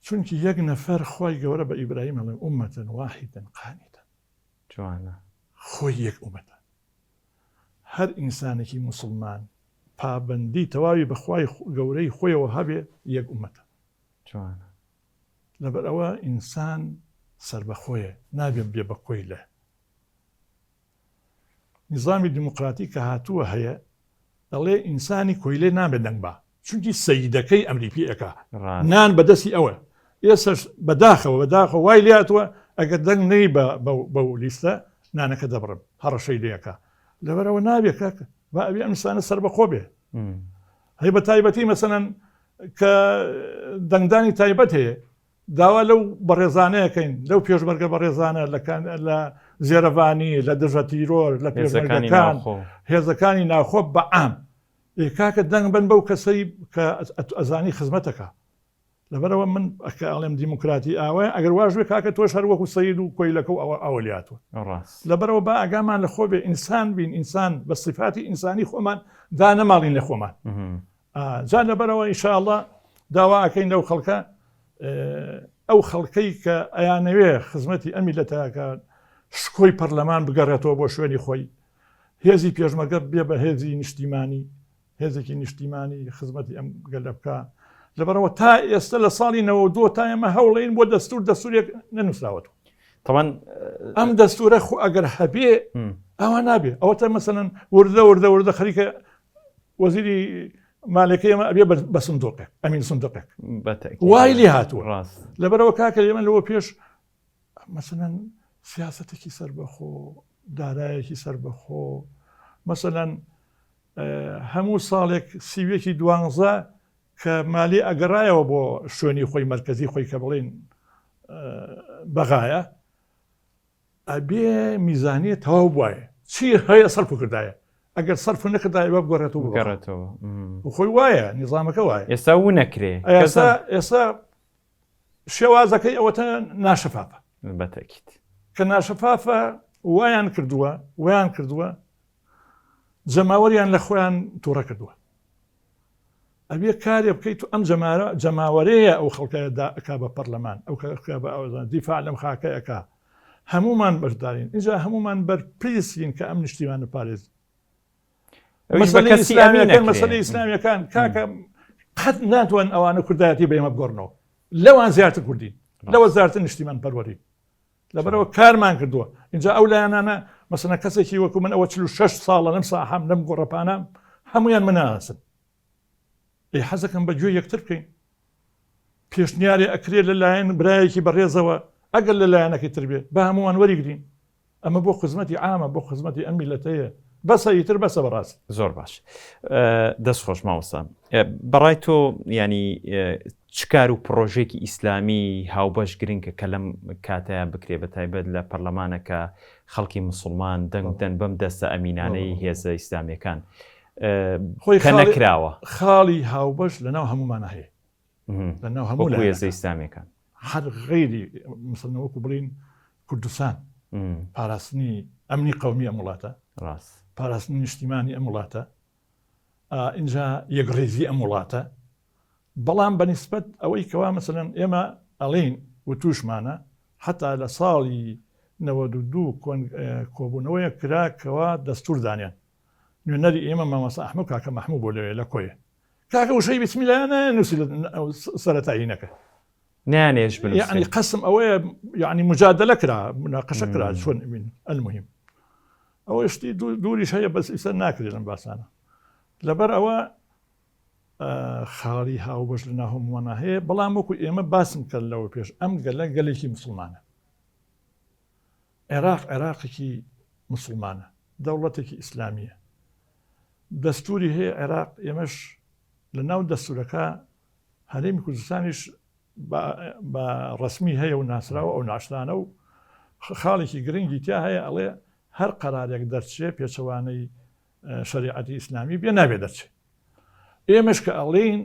چونکی یەک نەفەر خوای گەورە بە ئیبراهیم ئەڵێ ئومەتەن واحیدەن قانیتەن جوانە. خۆی یەک ئومەتە هەر ئینسانێکی موسڵمان پابەندی تەواوی بە خوای گەورەی خۆیەوە هەبێ یەک ئومەتە. جوانە. لەبەر ئەوە ئینسان سەربەخۆیە نابێ بێ بە کۆیلە. نیزامی دیموکراتی کە هاتووە هەیە دەڵێ ئینسانی کۆیلەی نابێ دەنگ با چونکی سەیدەکەی ئەمری پێ ئەکا نان بەدەستی ئەوە ئێسش بەداخەوە بەداخەوە وای لاتوە ئەگەر دەنگ نەی بەو لیستە نانەکە دەبڕم هەڕەشەی لەکە لەبەرەوە نابێ کاکە با ئەوی ئەم ئینسانە سەربەخۆ بێ هەی بە تایبەتی مەسەەن کە دەنگدانی تایبەت هەیە داوا لەو بەڕێزانە ئەکەین، لەو پێشمەرگە بەڕێزانە لە زێرەڤانی، لە دژە تیرۆر، لە پێشمەرگەکان، هێزەکانی ناوخۆ بە عام. ئێ کاکە دەنگ بەن بەو کەسەی کە ئەزانی خزمەتەکا. لەبەرئەوە من کە ئەڵێم دیموکراتی ئاوایە، ئەگەر واش بێ کاکە تۆش هەر وەکو سەید و کۆیلەکە و ئەوە ئاوە لێهاتووە. لەبەرئەوە با ئاگامان لە خۆ بێ، ئینسان بین، ئینسان بە سیفاتی ئینسانی خۆمان دانەماڵین لە خۆمان. جا لەبەرئەوە ان شاء اللە داوا ئەکەین لەو خەڵکە ئەو خەڵکەی کە ئەیانەوێ خزمەتی ئەم میلەتەکە شکۆی پەرلەمان بگەڕێتەوە بۆ شوێنی خۆی هێزی پێشمەرگە بێ بە هێزی نیشتیمانی هێزێکی نیشتیمانی خزمەتی ئەم گەلە بکە لەبەرەوە تا ئێستا لە ساڵی 92 تا ئێمە هەوڵین بۆ دەستور دەستورێک نەنووسراوەتەوە تەوان ئەم دەستورە خۆ ئەگەر هەبێ ئەوە نابێ ئەوە تا مەسەن وردە وردە وردە خەریکە وەزیری مالەکەی ئێمە ئەبێ بە سندوقێک ئەمین سندوقێک وای لێ هاتووە ڕاست لەبەرەوە کاکە ئێمە لەوە پێش مەسەلەن سیاستێکی سەربەخۆ دارایەکی سەربەخۆ مەسەلەن هەموو ساڵێک سیویەکی دوانزە کە مالی ئەگەڕایەوە بۆ شوێنی خۆی مرکزی خۆی کە بڵین بەغایە ئەبێ میزانیە تەواو بوایە چی هەیە سەرف کردایە ئەگەر سەرف نەکردایە بە بگۆڕێتەوە بگەڕێتەوە خۆی وایە نیزامەکە وایە ئێستا و نەکرێ ئێستا ئێستا شێوازەکەی ئەوەتە ناشەفافە بەتەکیت کە ناشەفافە وایان کردووە ویان کردووە جەماوەریان لە خۆیان تووڕە کردووە ئەبێ کارێ بکەیت و ئەم جەمارە جەماوەرەیە ئەو خەڵکە دا ئەکا بە پەرلەمان ئەو کە بە ئەوزان دیفاع لەم خاکە ئەکا هەمومان بەشدارین اینجا هەمومان بەرپرسین کە ئەم نیشتیمانە پارێزین مەسەلەی ئیسلامیەکان مەسەلەی ئیسلامیەکان کاکە قەت ناتوان ئەوانە کوردایەتی بە ئێمە بگۆڕنەوە لەوان زیاتر کوردین لەوە زیاتر نیشتیمان پەروەرین لەبەرئەوە کارمان کردووە ئینجا ئەو لایەنانە مەسەنە کەسێکی وەکو من ئەوە 46 ساڵە لەم ساحەم لەم گۆڕەپانە هەمویان مناسن ئەی حەزەکەم بە گوێ یەکتر بکەین پێشنیارێ ئەکرێ لەلایەن برایەکی بەڕێزەوە ئەگەر لە لایەنەکەی تر بێ بە هەمووان وەریگرین ئەمە بۆ خزمەتی عامە بۆ خزمەتی ئەم میلەتەیە بەسە ئیتر بەسە بەڕاست. زۆر باش دەست خۆش مامۆستا بەڕای تۆ ینی چ کار و پڕۆژێکی ئیسلامی هاوبەش گرنگە کە لەم کاتەیە بکرێ بە تایبەت لە پەرلەمانە کە خەڵکی مسلمان دەنگ بدەن بەم دەستە ئەمینانەی هێزە ئیسلامیەکان خۆی کە نەکراوە خاڵی هاوبەش لەناو هەمومانە هەیە لەناو هەموو هێزە ئیسلامیەکان هەر غەیری مسلمان وەکو بڵین کوردستان پاراستنی ئەمنی قومی ئەم وڵاتە ڕاست پاراستنی نیشتیمانی ئەم وڵاتە ئینجا یەکڕیزی ئەم وڵاتە بەڵام بە نیسبەت ئەوەی کەوا مەسەلەن ئێمە ئەڵێین وتوشمانە حتا لە ساڵی 92 کۆبوونەوەیە کرا کەوا دەستور دانیان نوێنەری ئێمە مامۆستا ئەحمە کاکە مەحموو بۆ لەوێ لە کۆیە کاکە وشەی بسمی الله نووسی سەرەتایی نەکە نانێش بنووسێ یعنی قسم ئەوەیە یعنی مجادلە کرا مناقشە کرا چۆن من المهم ئەوە شتی دووریش هەیە بەس ئیسە ناکرێت لەم باسانە لەبەر ئەوە خاڵی هاوبەش لە ناهۆمانە هەیە بەڵام وەکو ئێمە باسم کرد لەوە پێش ئەم گەلە گەلێکی مسلمانە عێراق عێراقێکی مسلمانە دەوڵەتێکی ئیسلامیە دەستوری هەیە عێراق ئێمەش لە ناو دەستورەکە هەرێمی کوردستانیش بە ڕەسمی هەیە و ناسراوە ئەو ناشتانە و خاڵێکی گرنگی تیا هەیە ئەڵێ هەر قەرارێک دەرچێ پێچەوانەی شەریعەتی ئیسلامی بێ نابێ دەرچێ ئێمەش کە ئەڵێین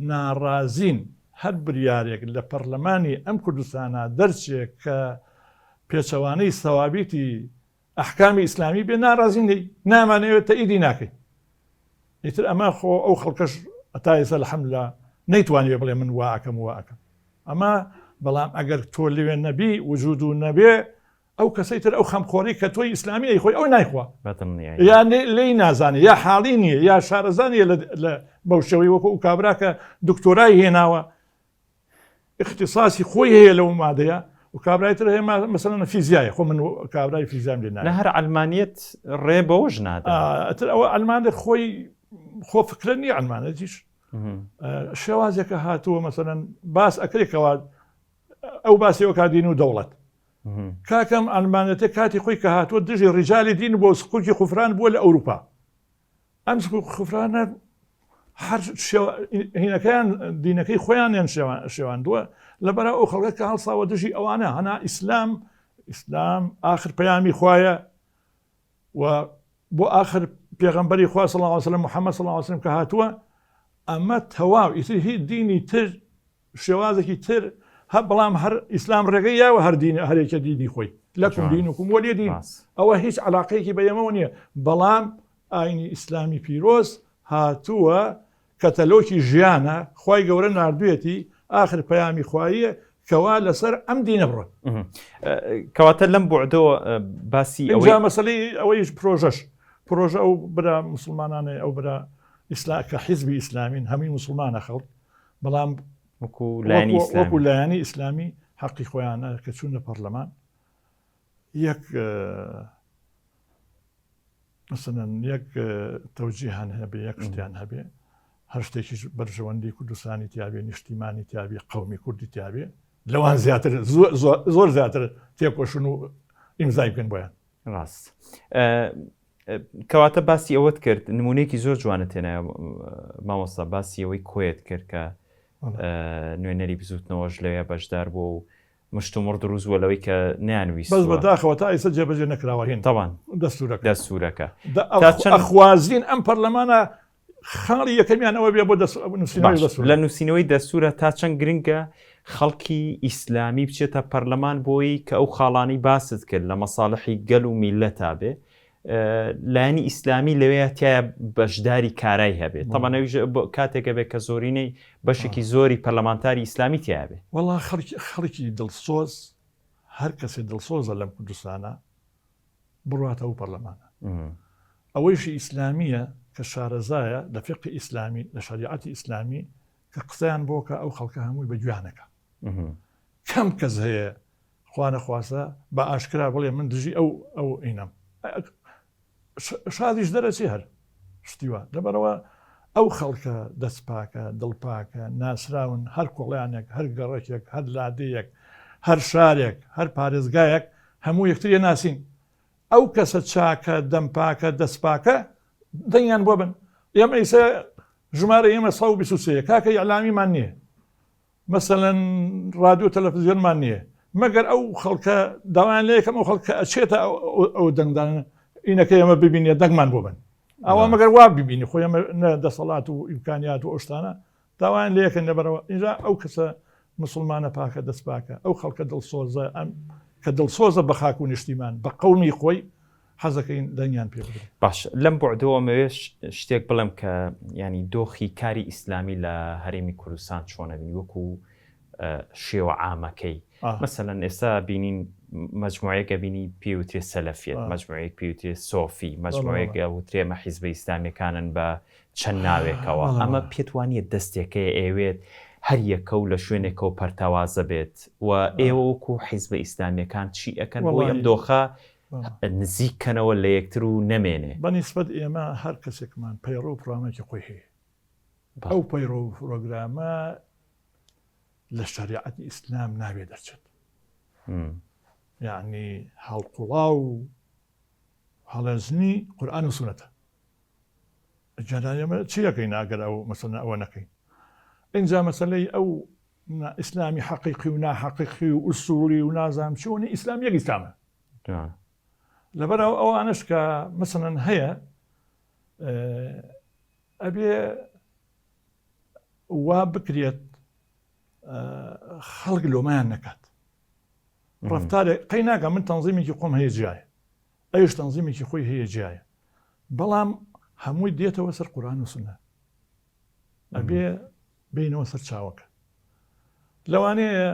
ناڕازین. هەر بریارێک لە پەرلەمانی ئەم کوردستانە دەرچێ کە پێچەوانەی سەوابیتی ئەحکامی ئیسلامی بێ ناڕازین لێی نامانەوێت تەئیدی ناکەین ئیتر ئەمە خۆ ئەو خەڵکەش هەتا ئێستا الحمدللە نەیتوانیوە بڵێ من وا ئەکەم و وا ئەکەم ئەمە بەڵام ئەگەر تۆ لەوێ نەبی وجود و نەبێ ئەو کەسەی تر ئەو خەمخۆری کە تۆی ئیسلامی ئەیخۆی ئەو نایخوا یا لێی نازانێ یا حاڵی نییە یا شارەزا نییە لە بەو شێوەی وەکو ئەو کابرا کە دکتۆرای هێناوە اختصاصی خۆی هەیە لەو مادەیە و کابرای تر هەیە مەسەلەن فیزیایە خۆ من کابرای فیزیام لێ نایە. نە هەر عەلمانیەت ڕێ بەوەش نادا. ئەتر ئەوە عەلمانێت خۆی خۆ فکرە نییە عەلمانێتیش شێوازێکە هاتووە مەسەلەن باس ئەکرێ کەوا ئەو باسی ئەو کا دین و دەوڵەت کاکەم عەلمانێتە کاتی خۆی کە هاتووە دژی ڕیجالی دین بۆ سکوکی خوفران بووە لە ئەوروپا ئەم خوفرانە هەر هینەکەیان دینەکەی خۆیانیان شێواندووە لەبەرە ئەو خەڵکە کە هەڵساوە دژی ئەوانە هەنا ئیسلام ئیسلام ئاخر پەیامی خوایە و بۆ ئاخر پێغەمبەری خوا صلی الله علیه وسلم محمد صلی الله علیه وسلم کە هاتووە ئەمە تەواو ئیتر هیچ دینی تر شێوازێکی تر هە بەڵام هەر ئیسلام ڕێگەی یاوە هەر دین هەرێکە دینی خۆی لەکم دینکم وەلی دین ئەوە هیچ علاقەیەکی بە ئێمەوە نییە بەڵام ئاینی ئیسلامی پیرۆز هاتووە کەتەلۆکی ژیانە خوای گەورە ناردوێتی ئاخر پەیامی خواییە کەوا لەسەر ئەم دینە بڕۆن. کەواتە لەم بوعدەوە باسی ئەوەی مەسەلەی ئەوەیش پرۆژەش پرۆژە ئەو برا مسلمانانەی ئەو برا ئیسلا کە حیزبی ئیسلامین هەمووی مسلمانە خەڵک بەڵام وەکو لایەنی ئیسلامی وەکو لایەنی ئیسلامی حەقی خۆیانە کە چوونە پەرلەمان یەک مثلەن یەک تەوجیهان هەبێ یەک شتیان هەبێ هەر شتێکیش بەرژەوەندی کوردستانی تیاابێ نیشتیمانی تیاابێ قومی کوردی تیاابێ لەوان زیاتر زۆر زیاتر تێکۆشن و ئیمزای بکەن بۆیان ڕاست کەواتە باسی ئەوەت کرد نمونەیەکی زۆر جوانە تێنایە مامۆستا باسی ئەوەی کۆیت کرد کە نوێنەری بزوتنەوەش لەوێ بەشدار بوو و مشتومڕ دروست بووە لەوەی کە نەیانویستووە. بەس بەداخەوە تا ئیستا جێبەجێ نەکراوە هین تەبان دەستورەکە. دەستورەکە. تا چەند ئەخوازین ئەم پەرلەمانە خاڵی یەکەمیان ئەوە بێ بۆ نووسینەوەی باش دەستور. لە نووسینەوەی دەستورە تا چەند گرنگە خەڵکی ئیسلامی بچێتە پەرلەمان بۆی کە ئەو خاڵانەی باست کرد لە مەساڵحی گەل و میللەتا بێ لایەنی ئیسلامی لەوەیە تایە بەشداری کارای هەبێت تەبعەن ئەویش کاتێکە بێت کە زۆرینەی بەشێکی زۆری پەرلەمانتاری ئیسلامی تیا بێ. وەڵا خەڵکی خەڵکی دڵسۆز هەر کەسێ دڵسۆزە لەم کوردستانە بڕواتە ئەو پەرلەمانە ئەوەیشی ئیسلامیە کە شارەزایە لە فقهی ئیسلامی لە شەریعەتی ئیسلامی کە قسەیان بۆ کە ئەو خەڵکە هەمووی بە گوێیانەکە کەم کەس هەیە خوانەخواستە بە ئاشکرا بڵێ من دژی ئەو ئەو ئینەم شادیش دەرەچێ هەر شتی وا لەبەرەوە ئەو خەڵکە دەست پاکە دڵ پاکە ناسراون هەر کۆڵیانێک هەر گەڕەکێک هەر لادێیەک هەر شارێک هەر پارێزگایەک هەموو یەکتریە ناسین ئەو کەسە چاکە دەم پاکە دەست پاکە دەنگیان بۆ بن ئێمە ئیسە ژمارە ئێمە 123 کاکە ئیعلامیمان نییە مەسەلەن ڕادیۆ تەلەفزیۆنمان نییە مەگەر ئەو خەڵکە داوایان لێ یەکەم ئەو خەڵکە ئەچێتە ئەو دەنگدان ئینەکە ئێمە ببینێ دەنگمان بۆ بن ئەوە مەگەر وا ببینی خۆ ئێمە نە دەسەڵات و ئیمکانیات و ئەو شتانە داوایان لێ یەکەن لەبەرەوە اینجا ئەو کەسە مسلمانە پاکە دەست پاکە ئەو خەڵکە دڵسۆزە ئەم کە دڵسۆزە بە خاک و نیشتیمان بە قەومی خۆی حەزەکەین دەنگیان پێ بدرێت. باش لەم بوعدەوە ئەمەوێ شتێک بڵێم کە یانی دۆخی کاری ئیسلامی لە هەرێمی کوردستان چۆنە بینی وەکو شێوە عامەکەی مەسەلەن ئێستا بینین مجموعەیەکە بینی پێوترێ سەلەفیەت مجموعەیەک پێوترێ سۆفی مجموعەیەک وترێ مە حیزبە ئیسلامیەکانن بە چەند ناوێکەوە ئەمە پێت وانە دەستێکەیە ئێوێت هەر یەکە و لە شوێنێکەوە پەرتەوازە بێت و ئێوە وەکو حیزبە ئیسلامیەکان چی ئەکەن بۆ ئەم دۆخە نزیک کەنەوە لە یەکتر و نەمێنێ. بە نیسبەت ئێمە هەر کەسێکمان پەیڕەو و پرۆگرامێکی خۆی هەیە. ئەو پەیڕەو و پرۆگرامە لە شەریعەتی ئیسلام نابێ دەرچێت. یەعنی هەڵقوڵاو و هەڵێزنی قورئان و سوننەتە. جاران ئێمە چی ئەکەین ئەگەر ئەو مەسەلەن ئەوە نەکەین؟ ئینجا مەسەلەی ئەو ئیسلامی حەقیقی و ناحەقیقی و ئوسوڵی و نازانم چی و ئیسلام یەک ئیسلامە. لەبەر ئەو ئەوانەش کە مەسەلەن هەیە ئەبێ وا بکرێت. خەڵک لۆمایان نەکات ڕفتارێک قەی ناکە من تەنزیمێکی خۆم هەیە جیایە ئەوش تەنزیمێکی خۆی هەیە جیایە بەڵام هەمووی دێتەوە سەر قورآن و سنە ئەبێ بینەوە سەر چاوەکە لەوانەیە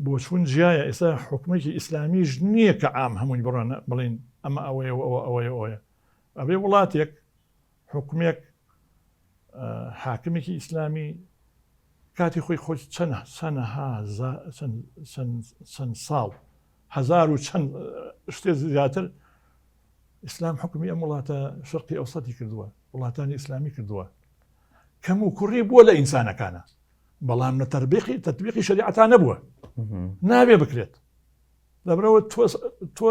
بۆچوون جیایە ئێستا حکومێکی ئیسلامیش نییە کە عام هەمووی بڕۆن بڵین ئەمە ئەوەیە و ئەوە ئەوەیە ئەوەیە ئەبێ وڵاتێک حکومێک حاکمێکی ئیسلامی کاتی خۆی خۆی چەند چەنەها چەند ساڵ هەزار و چەند شتێ زیاتر ئیسلام حکومی ئەم وڵاتە شەرقی ئەوسەتی کردووە وڵاتانی ئیسلامی کردووە کەم و کوڕی بووە لە ئینسانەکانە بەڵام لە تەربیقی تەتبیقی شەریعەتا نەبووە نابێ بکرێت لەبرەوە تۆ تۆ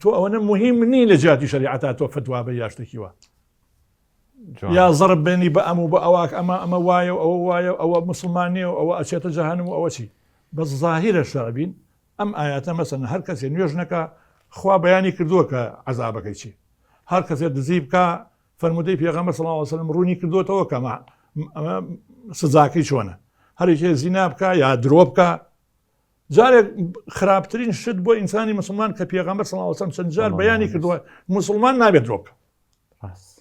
تۆ ئەوەنە مهم نی لە جیاتی شەریعەتا تۆ فتوا بە یا شتێکی وا یا زەرب بێنی بە ئەم و بە ئەواک ئەمە ئەمە وایە و ئەوە وایە و ئەوە مسلمان نییە و ئەوە ئەچێتە جەهەنم و ئەوە چی بەس زاهیرە شەرعبین ئەم ئاەتە مەسەن هەر کەسێ نوێژ نەکا خوا بەیانی کردووە کە عەزابەکەی چی هەر کەسێ دزی بکا فەرموودەی پێغەمبەر صلی الله علیه وسلم ڕوونی کردووەتەوە کە ئەمە سزاکەی چۆنە هەرێکێ زینا بکا یا درۆ بکا جارێک خراپترین شت بۆ ئینسانی مسلمان کە پێغەمبەر صلی الله علیه وسلم چەند جار بەیانی کردووە مسلمان نابێت درۆ بکە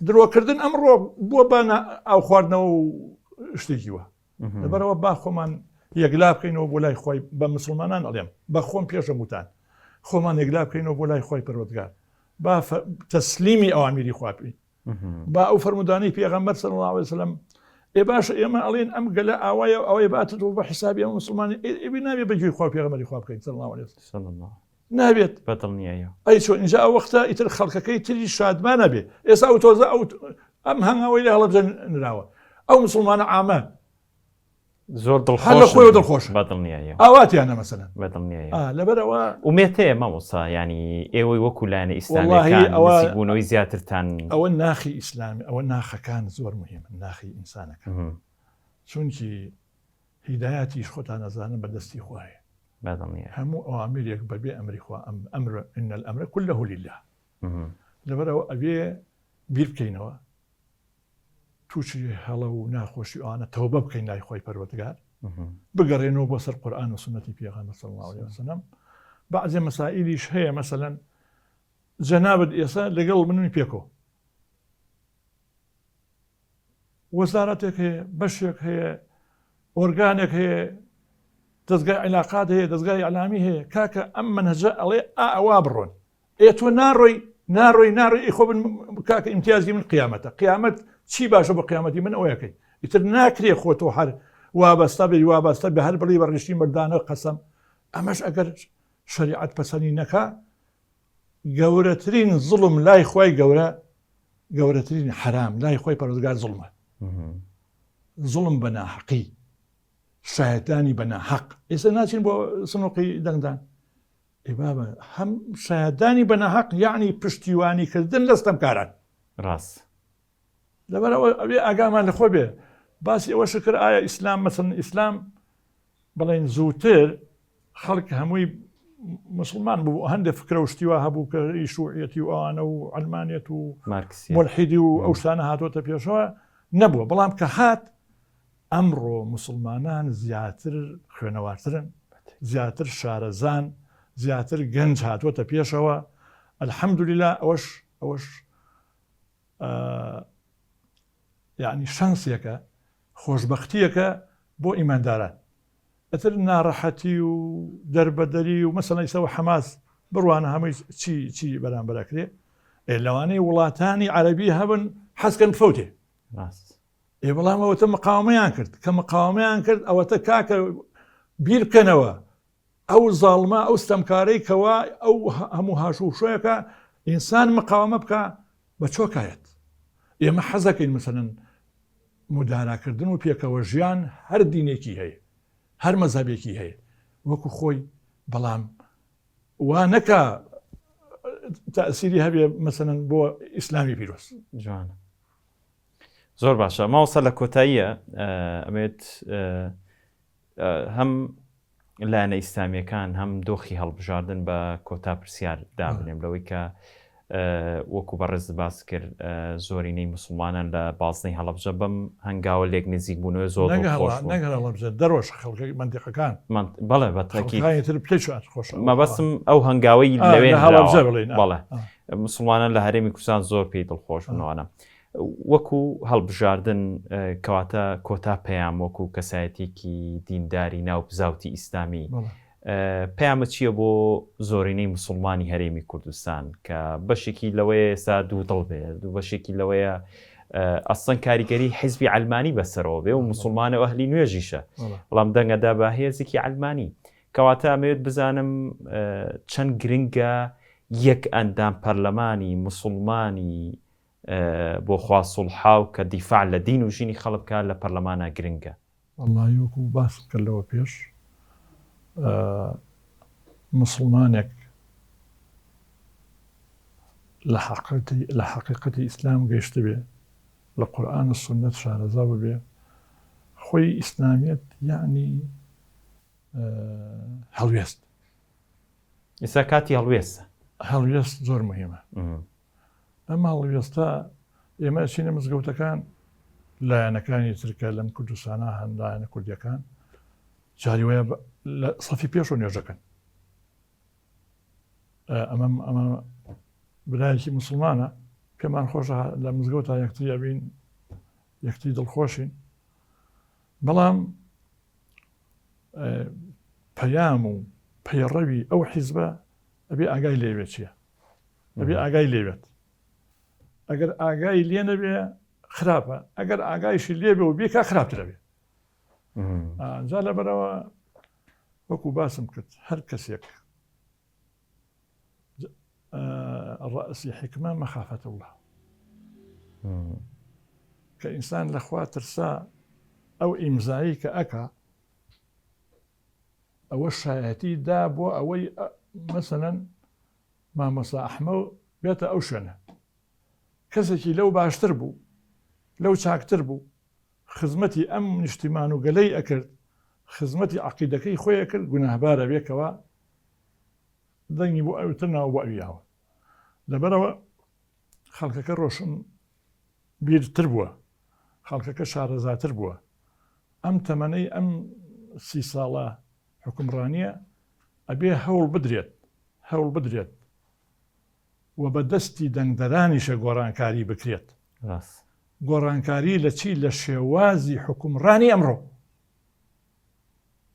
درۆکردن ئەمڕۆ بووە بە ئاو خواردنەوە و شتێکی وە لەبەرەوە با خۆمان یەکلا بکەینەوە بۆ لای خۆی بە مسلمانان ئەڵێم بە خۆم پێشم وتان خۆمان یەکلا بکەینەوە بۆ لای خۆی پەروەردگار با تەسلیمی ئەوامیری خوا بین با ئەو فەرمودانەی پێغەمبەر صلی الله علیه وسلم ئێ باش ئێمە ئەڵێن ئەم گەلە ئاوایە ئەوەی باتت بە حسابی ئەم مسلمانی ئێبی نابێ بە گوێی خوا پێغەمبەری خوا بکەین صلی الله علیه وسلم نابێت بەدڵنیایە ئەی چۆن اینجا ئەو وەختە ئیتر خەڵکەکەی تری شادمانە بێ ئێستا ئەو تۆزە ئەو ئەم هەنگاوەی لە هەڵەبجە نراوە ئەو مسلمانە عامە زۆر دڵ هەر لە خۆیەوە دڵخۆشە بەدڵنیایە ئاواتیانە مەسەلەن بەدڵنیایە لەبەرەوە ئومێت هەیە مامۆستا ینی ئێوەی وەکو لایەنە ئیسلامیەکان ئەوە نزیکبوونەوەی زیاترتان ئەوە ناخی ئیسلامی ئەوە ناخەکان زۆر مهمن ناخی ئینسانەکان چونکی هیدایەتیش خۆتان ئەزانن بە دەستی خوایە بەدڵنیایە هەموو ئەوامرێک بەبێ ئەمری خوا ئەم ئەمر ان الامر كله لله لەبەرەوە ئەبێ بیر بکەینەوە تووشی هەڵە و ناخۆشی ئەوانە تەوبە بکەین لای خۆی پەروەردگار بگەڕێنەوە بۆ سەر قورئان و سوننەتی پێغەمبەر صلی الله علیه وسلم بەعزێ مەسائیلیش هەیە مەسەلەن جەنابت ئێستا لەگەڵ منی پێکۆ وەزارەتێک هەیە بەشێک هەیە ئۆرگانێک هەیە دەستگای عیلاقات هەیە دەستگای ئەلامی هەیە کاکە ئەم منهجە ئەڵێ ئا ئەوا بڕۆن ئێ تۆ ناڕۆی ناڕۆی ناڕۆی ئی خۆ من کاکە ئیمتیازی من قیامەتە قیامەت چی باشە بۆ قیامەتی من ئەوەیەکەی ئیتر ناکرێ خۆ تۆ هەر وابەستە بێ وابەستە بە هەر بڵی بە ڕیشی مردانە قەسەم ئەمەش ئەگەر شریعەت پەسەنی نەکا گەورەترین زوڵم لای خوای گەورە گەورەترین حەرام لای خۆی پەرۆزگار زوڵمە زوڵم بە ناحەقی شایەتانی بە ناحەق ئێستا ناچین بۆ سنوقی دەنگدان ئێ بابە هەم شایەتدانی بە ناحەق یعنی پشتیوانی کردن لە ستەمکاران ڕاست لەبەرئەوە ئەبێ ئاگامان لە خۆ بێ باسی ئەوە شکر ئایا ئیسلام مەسەن ئیسلام بڵێن زووتر خەڵک هەمووی مسلمان بوو هەندێک فکرە و شتیوا هەبوو کە شوعیەتی و ئەوانە و ئەلمانیەت و ملحیدی و ئەو شتانە هاتۆتە پێشەوە نەبووە بەڵام کە هات ئەمڕۆ موسڵمانان زیاتر خوێنەوارترن، زیاتر شارەزان، زیاتر گەنج هاتووەتە پێشەوە، الحمدللە ئەوەش ئەوەش یعنی شەنسێکە خۆشبەختیەکە بۆ ئیمانداران ئەتر ناڕەحەتی و دەربەدەری و مەسەلەن ئیسەوە حەماس بڕوانە هەمووی چی چی بەرامبەر ئەکرێ لەوانەیە وڵاتانی عەرەبی هەبن حەزکەن بفەوتێ ڕاست ئێ بەڵام ئەوەتە مقاومەیان کرد کە مقاومەیان کرد ئەوەتە کاکە بیر بکەنەوە ئەو زاڵمە ئەو ستەمکارەی کەوا ئەو هەموو هاش و شۆیەکە ئینسان مقاومە بکە بە چۆکایەت ئێمە حەزەکەین مثلەن مداراکردن و پێکەوە ژیان هەر دینێکی هەیە هەر مەزهەبێکی هەیە وەکو خۆی بەڵام وا نەکا تەسیری هەبێ مەسەن بۆ ئیسلامی پیرۆز جوانە زۆر باشە ماوەسا لە کۆتاییە ئەمێت هەم لایەنە ئیسلامیەکان هەم دۆخی هەڵبژاردن بە کۆتا پرسیار دابنێم لەوەی کە. وەکو بەڕێزت باست کرد زۆرینەی موسڵمانان لە بازنەی هەڵەبجە بەم هەنگاوە لێک نزیک بوونەوە زۆر دڵخۆش بوون. نەک هەر هەڵەبجە دەرۆش خەڵکە مەنتیقەکان. بەڵێ بە تەئکید. خەڵکانی تر پێشیان خۆشە. مەبەستم ئەو هەنگاوەی لەوێ لە هەڵەبجە بڵێین. بەڵێ موسڵمانان لە هەرێمی کوردستان زۆر پێی دڵخۆش بوون ئەوانە. وەکو هەڵبژاردن کەواتە کۆتا پەیام وەکو کەسایەتیەکی دینداری ناو بزاوتی ئیسلامی پەیامت چییە بۆ زۆرینەی مسوڵمانی هەرێمی کوردستان کە بەشێکی لەوەیە ئێستا دوودڵ بێ دوو بەشێکی لەوەیە ئەسڵەن کاریگەری حیزبی عەلمانی بەسەرەوە بێ و مسوڵمانە و ئەهلی نوێژیشە بەڵام دەنگەدا بە هێزێکی عەلمانی کەواتە ئەمەوێت بزانم چەند گرنگە یەک ئەندام پەرلەمانی مسوڵمانی بۆ خوا سوڵحاو کە دیفاع لە دین و ژینی خەڵک بکا لە پەرلەمانا گرنگە. وەڵاهی وەکو باسم کرد لەوە پێش موسڵمانێک لە حەقیقەتی لە حەقیقەتی ئیسلام گەیشتبێ لە قورئان و سوننەت شارەزا ببێ خۆی ئیسلامیەت یەعنی هەڵوێست. ئێستا کاتی هەڵوێستە. هەڵوێست زۆر مهمە. ئەم هەڵوێستە ئێمە ئەچینە مزگەوتەکان لایەنەکانی تر کە لەم کوردستانە هەن لایەنە کوردیەکان جاری وایە لە سەفی پێش و نوێژەکەن ئەمە ئەمە برایەکی مسلمانە پێمان خۆشە لە مزگەوت تا یەکتری ئەبین یەکتری دڵخۆشین بەڵام پەیام و پەیڕەوی ئەو حیزبە ئەبێ ئاگای لێوێ چییە ئەبێ ئاگای لێبێت ئەگەر ئاگای لێ نەبێ خراپە ئەگەر ئاگایشی لێبێ و بێکا خراپترە بێ جا لەبەرەوە وەکو باسم کرد هەر کەسێک ڕەسی حکمە مەخافەت الله کە ئینسان لەخوا ترسا ئەو ئیمزایی کە ئەکا ئەوە شایەتی دا بۆ ئەوەی مەسەلەن مامۆستا ئەحمەو بێتە ئەو شوێنە کەسێکی لەو باشتر بوو لەو چاکتر بوو خزمەتی ئەم نیشتیمان و گەلەی ئەکرد خزمەتی عەقیدەکەی خۆی ئەکرد گوناهبارە بێ کەوا دەنگی بۆ ئەوتر ناوە بۆ ئەوی یاوە لەبەرەوە خەڵکەکە ڕۆشن بیرتر بووە خەڵکەکە شارەزاتر بووە ئەم تەمەنەی ئەم سی ساڵە حوکمڕانیە ئەبێ هەوڵ بدرێت هەوڵ بدرێت و بە دەستی دەنگدەرانیشە گۆڕانکاری بکرێت. ڕاست. گۆڕانکاری لە چی؟ لە شێوازی حوکمڕانی ئەمڕۆ.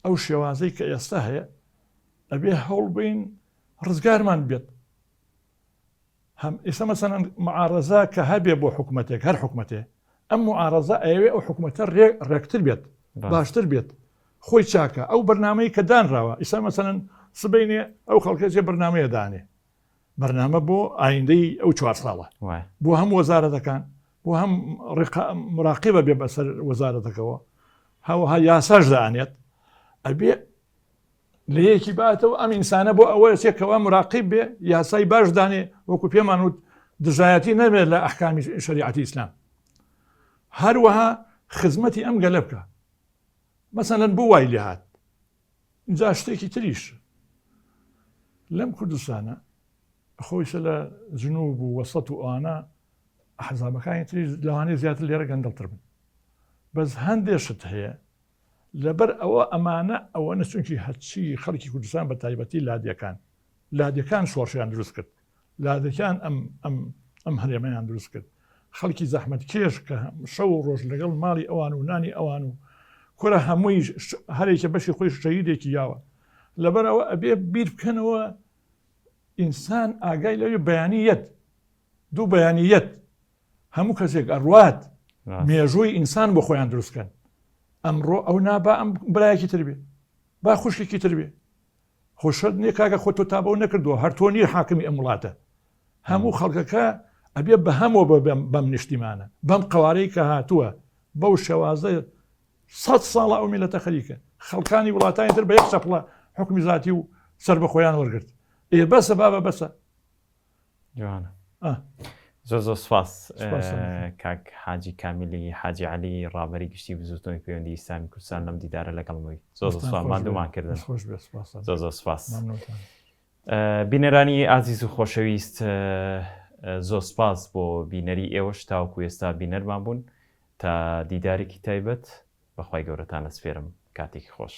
ئەو شێوازەی کە ئێستا هەیە ئەبێ هەوڵ بین ڕزگارمان بێت. هەم ئێستا مەسەلەن معارەزە کە هەبێ بۆ حکومەتێک هەر حکومەتێ ئەم معارەزە ئەیەوێ ئەو حکومەتە ڕێکتر بێت باشتر بێت خۆی چاکە ئەو بەرنامەی کە دانراوە ئیسا مەسەلەن سبینێ ئەو خەڵکە جێ بەرنمەیە دانێ بەرنامە بۆ ئایندەی ئەو چوار ساڵە بۆ هەم وەزارەتەکان بۆ هەم مراقبە بێ بەسەر وەزارەتەکەەوە هەوەها یاساش دانێت ئەبێ لە یەکی باتەوە ئەم ئینسانە بۆ ئەوە چێ کەوا مراقیب بێ یاسای باش دانێ وەکو پێمان وت دژایەتی نەبێت لە ئەحکامی شەریعەتی ئیسلام هەروەها خزمەتی ئەم گەلە بکە مەسەلەن بۆ وای لێهات جا شتێکی تریش لەم کوردستانە خۆیشە لە جنوب و وەسەت و ئەوانە ئەحزابەکانی تریش لەوانەیە زیاتر لێرە گەندەڵتر بن بەس هەندێ شت هەیە لەبەر ئەوە ئەمانە ئەوەنە چونکی هەرچی خەڵکی کوردستان بە تایبەتی لادێکان لادێکان شۆڕشیان دروست کرد لادێکان ئەم ئەم ئەم هەرێمەیان دروست کرد خەڵکی زەحمەت کێش کە شەو و ڕۆژ لەگەڵ ماڵی ئەوان و نانی ئەوان و کورە هەمووی هەرێکە بەشی خۆی شەهیدێکی یاوە لەبەر ئەوە ئەبێ بیر بکەنەوە ئینسان ئاگای لەوێ بەیانی یەت دوو بەیانی یەت هەموو کەسێک ئەڕوات مێژووی ئینسان بۆ خۆیان دروست کەن ئەمڕۆ ئەو نابا ئەم برایەکی تر بێ با خوشکێکی تر بێ خۆشت نییە کاکە خۆ تۆ تابەوە نەکردووە هەر تۆ نیە حاکمی ئەم وڵاتە هەموو خەڵکەکە ئەبێ بە هەموو بەم نیشتیمانە بەم قوارەی کە هاتووە بەو شێوازە سە ساڵە ئەو میلەتە خەریکە خەڵکانی وڵاتانی تر بە یەک چەپڵە حکومی زاتی و سەر بەخۆیان وەرگرت ئێ بەسە بابە بەسە جوانە زۆر زۆر سپاس کاک حاجی کامیلی حاجی علی ڕابەری گشتی بزوتنەوەی پەیوەندی ئیسلامی کوردستان لەم دیدارە لەگەڵ بووی زۆر زۆر سپاس ماندوومان کردن زۆر زۆر سپاس بینەرانی ئازیز و خۆشەویست. زۆر سپاس بۆ بینەری ئێوەش تاوەکو ئێستا بینەرمان بوون. تا دیدارێکی تایبەت بەخوای گەورەتان ئەسپێرم کاتێکی خۆش.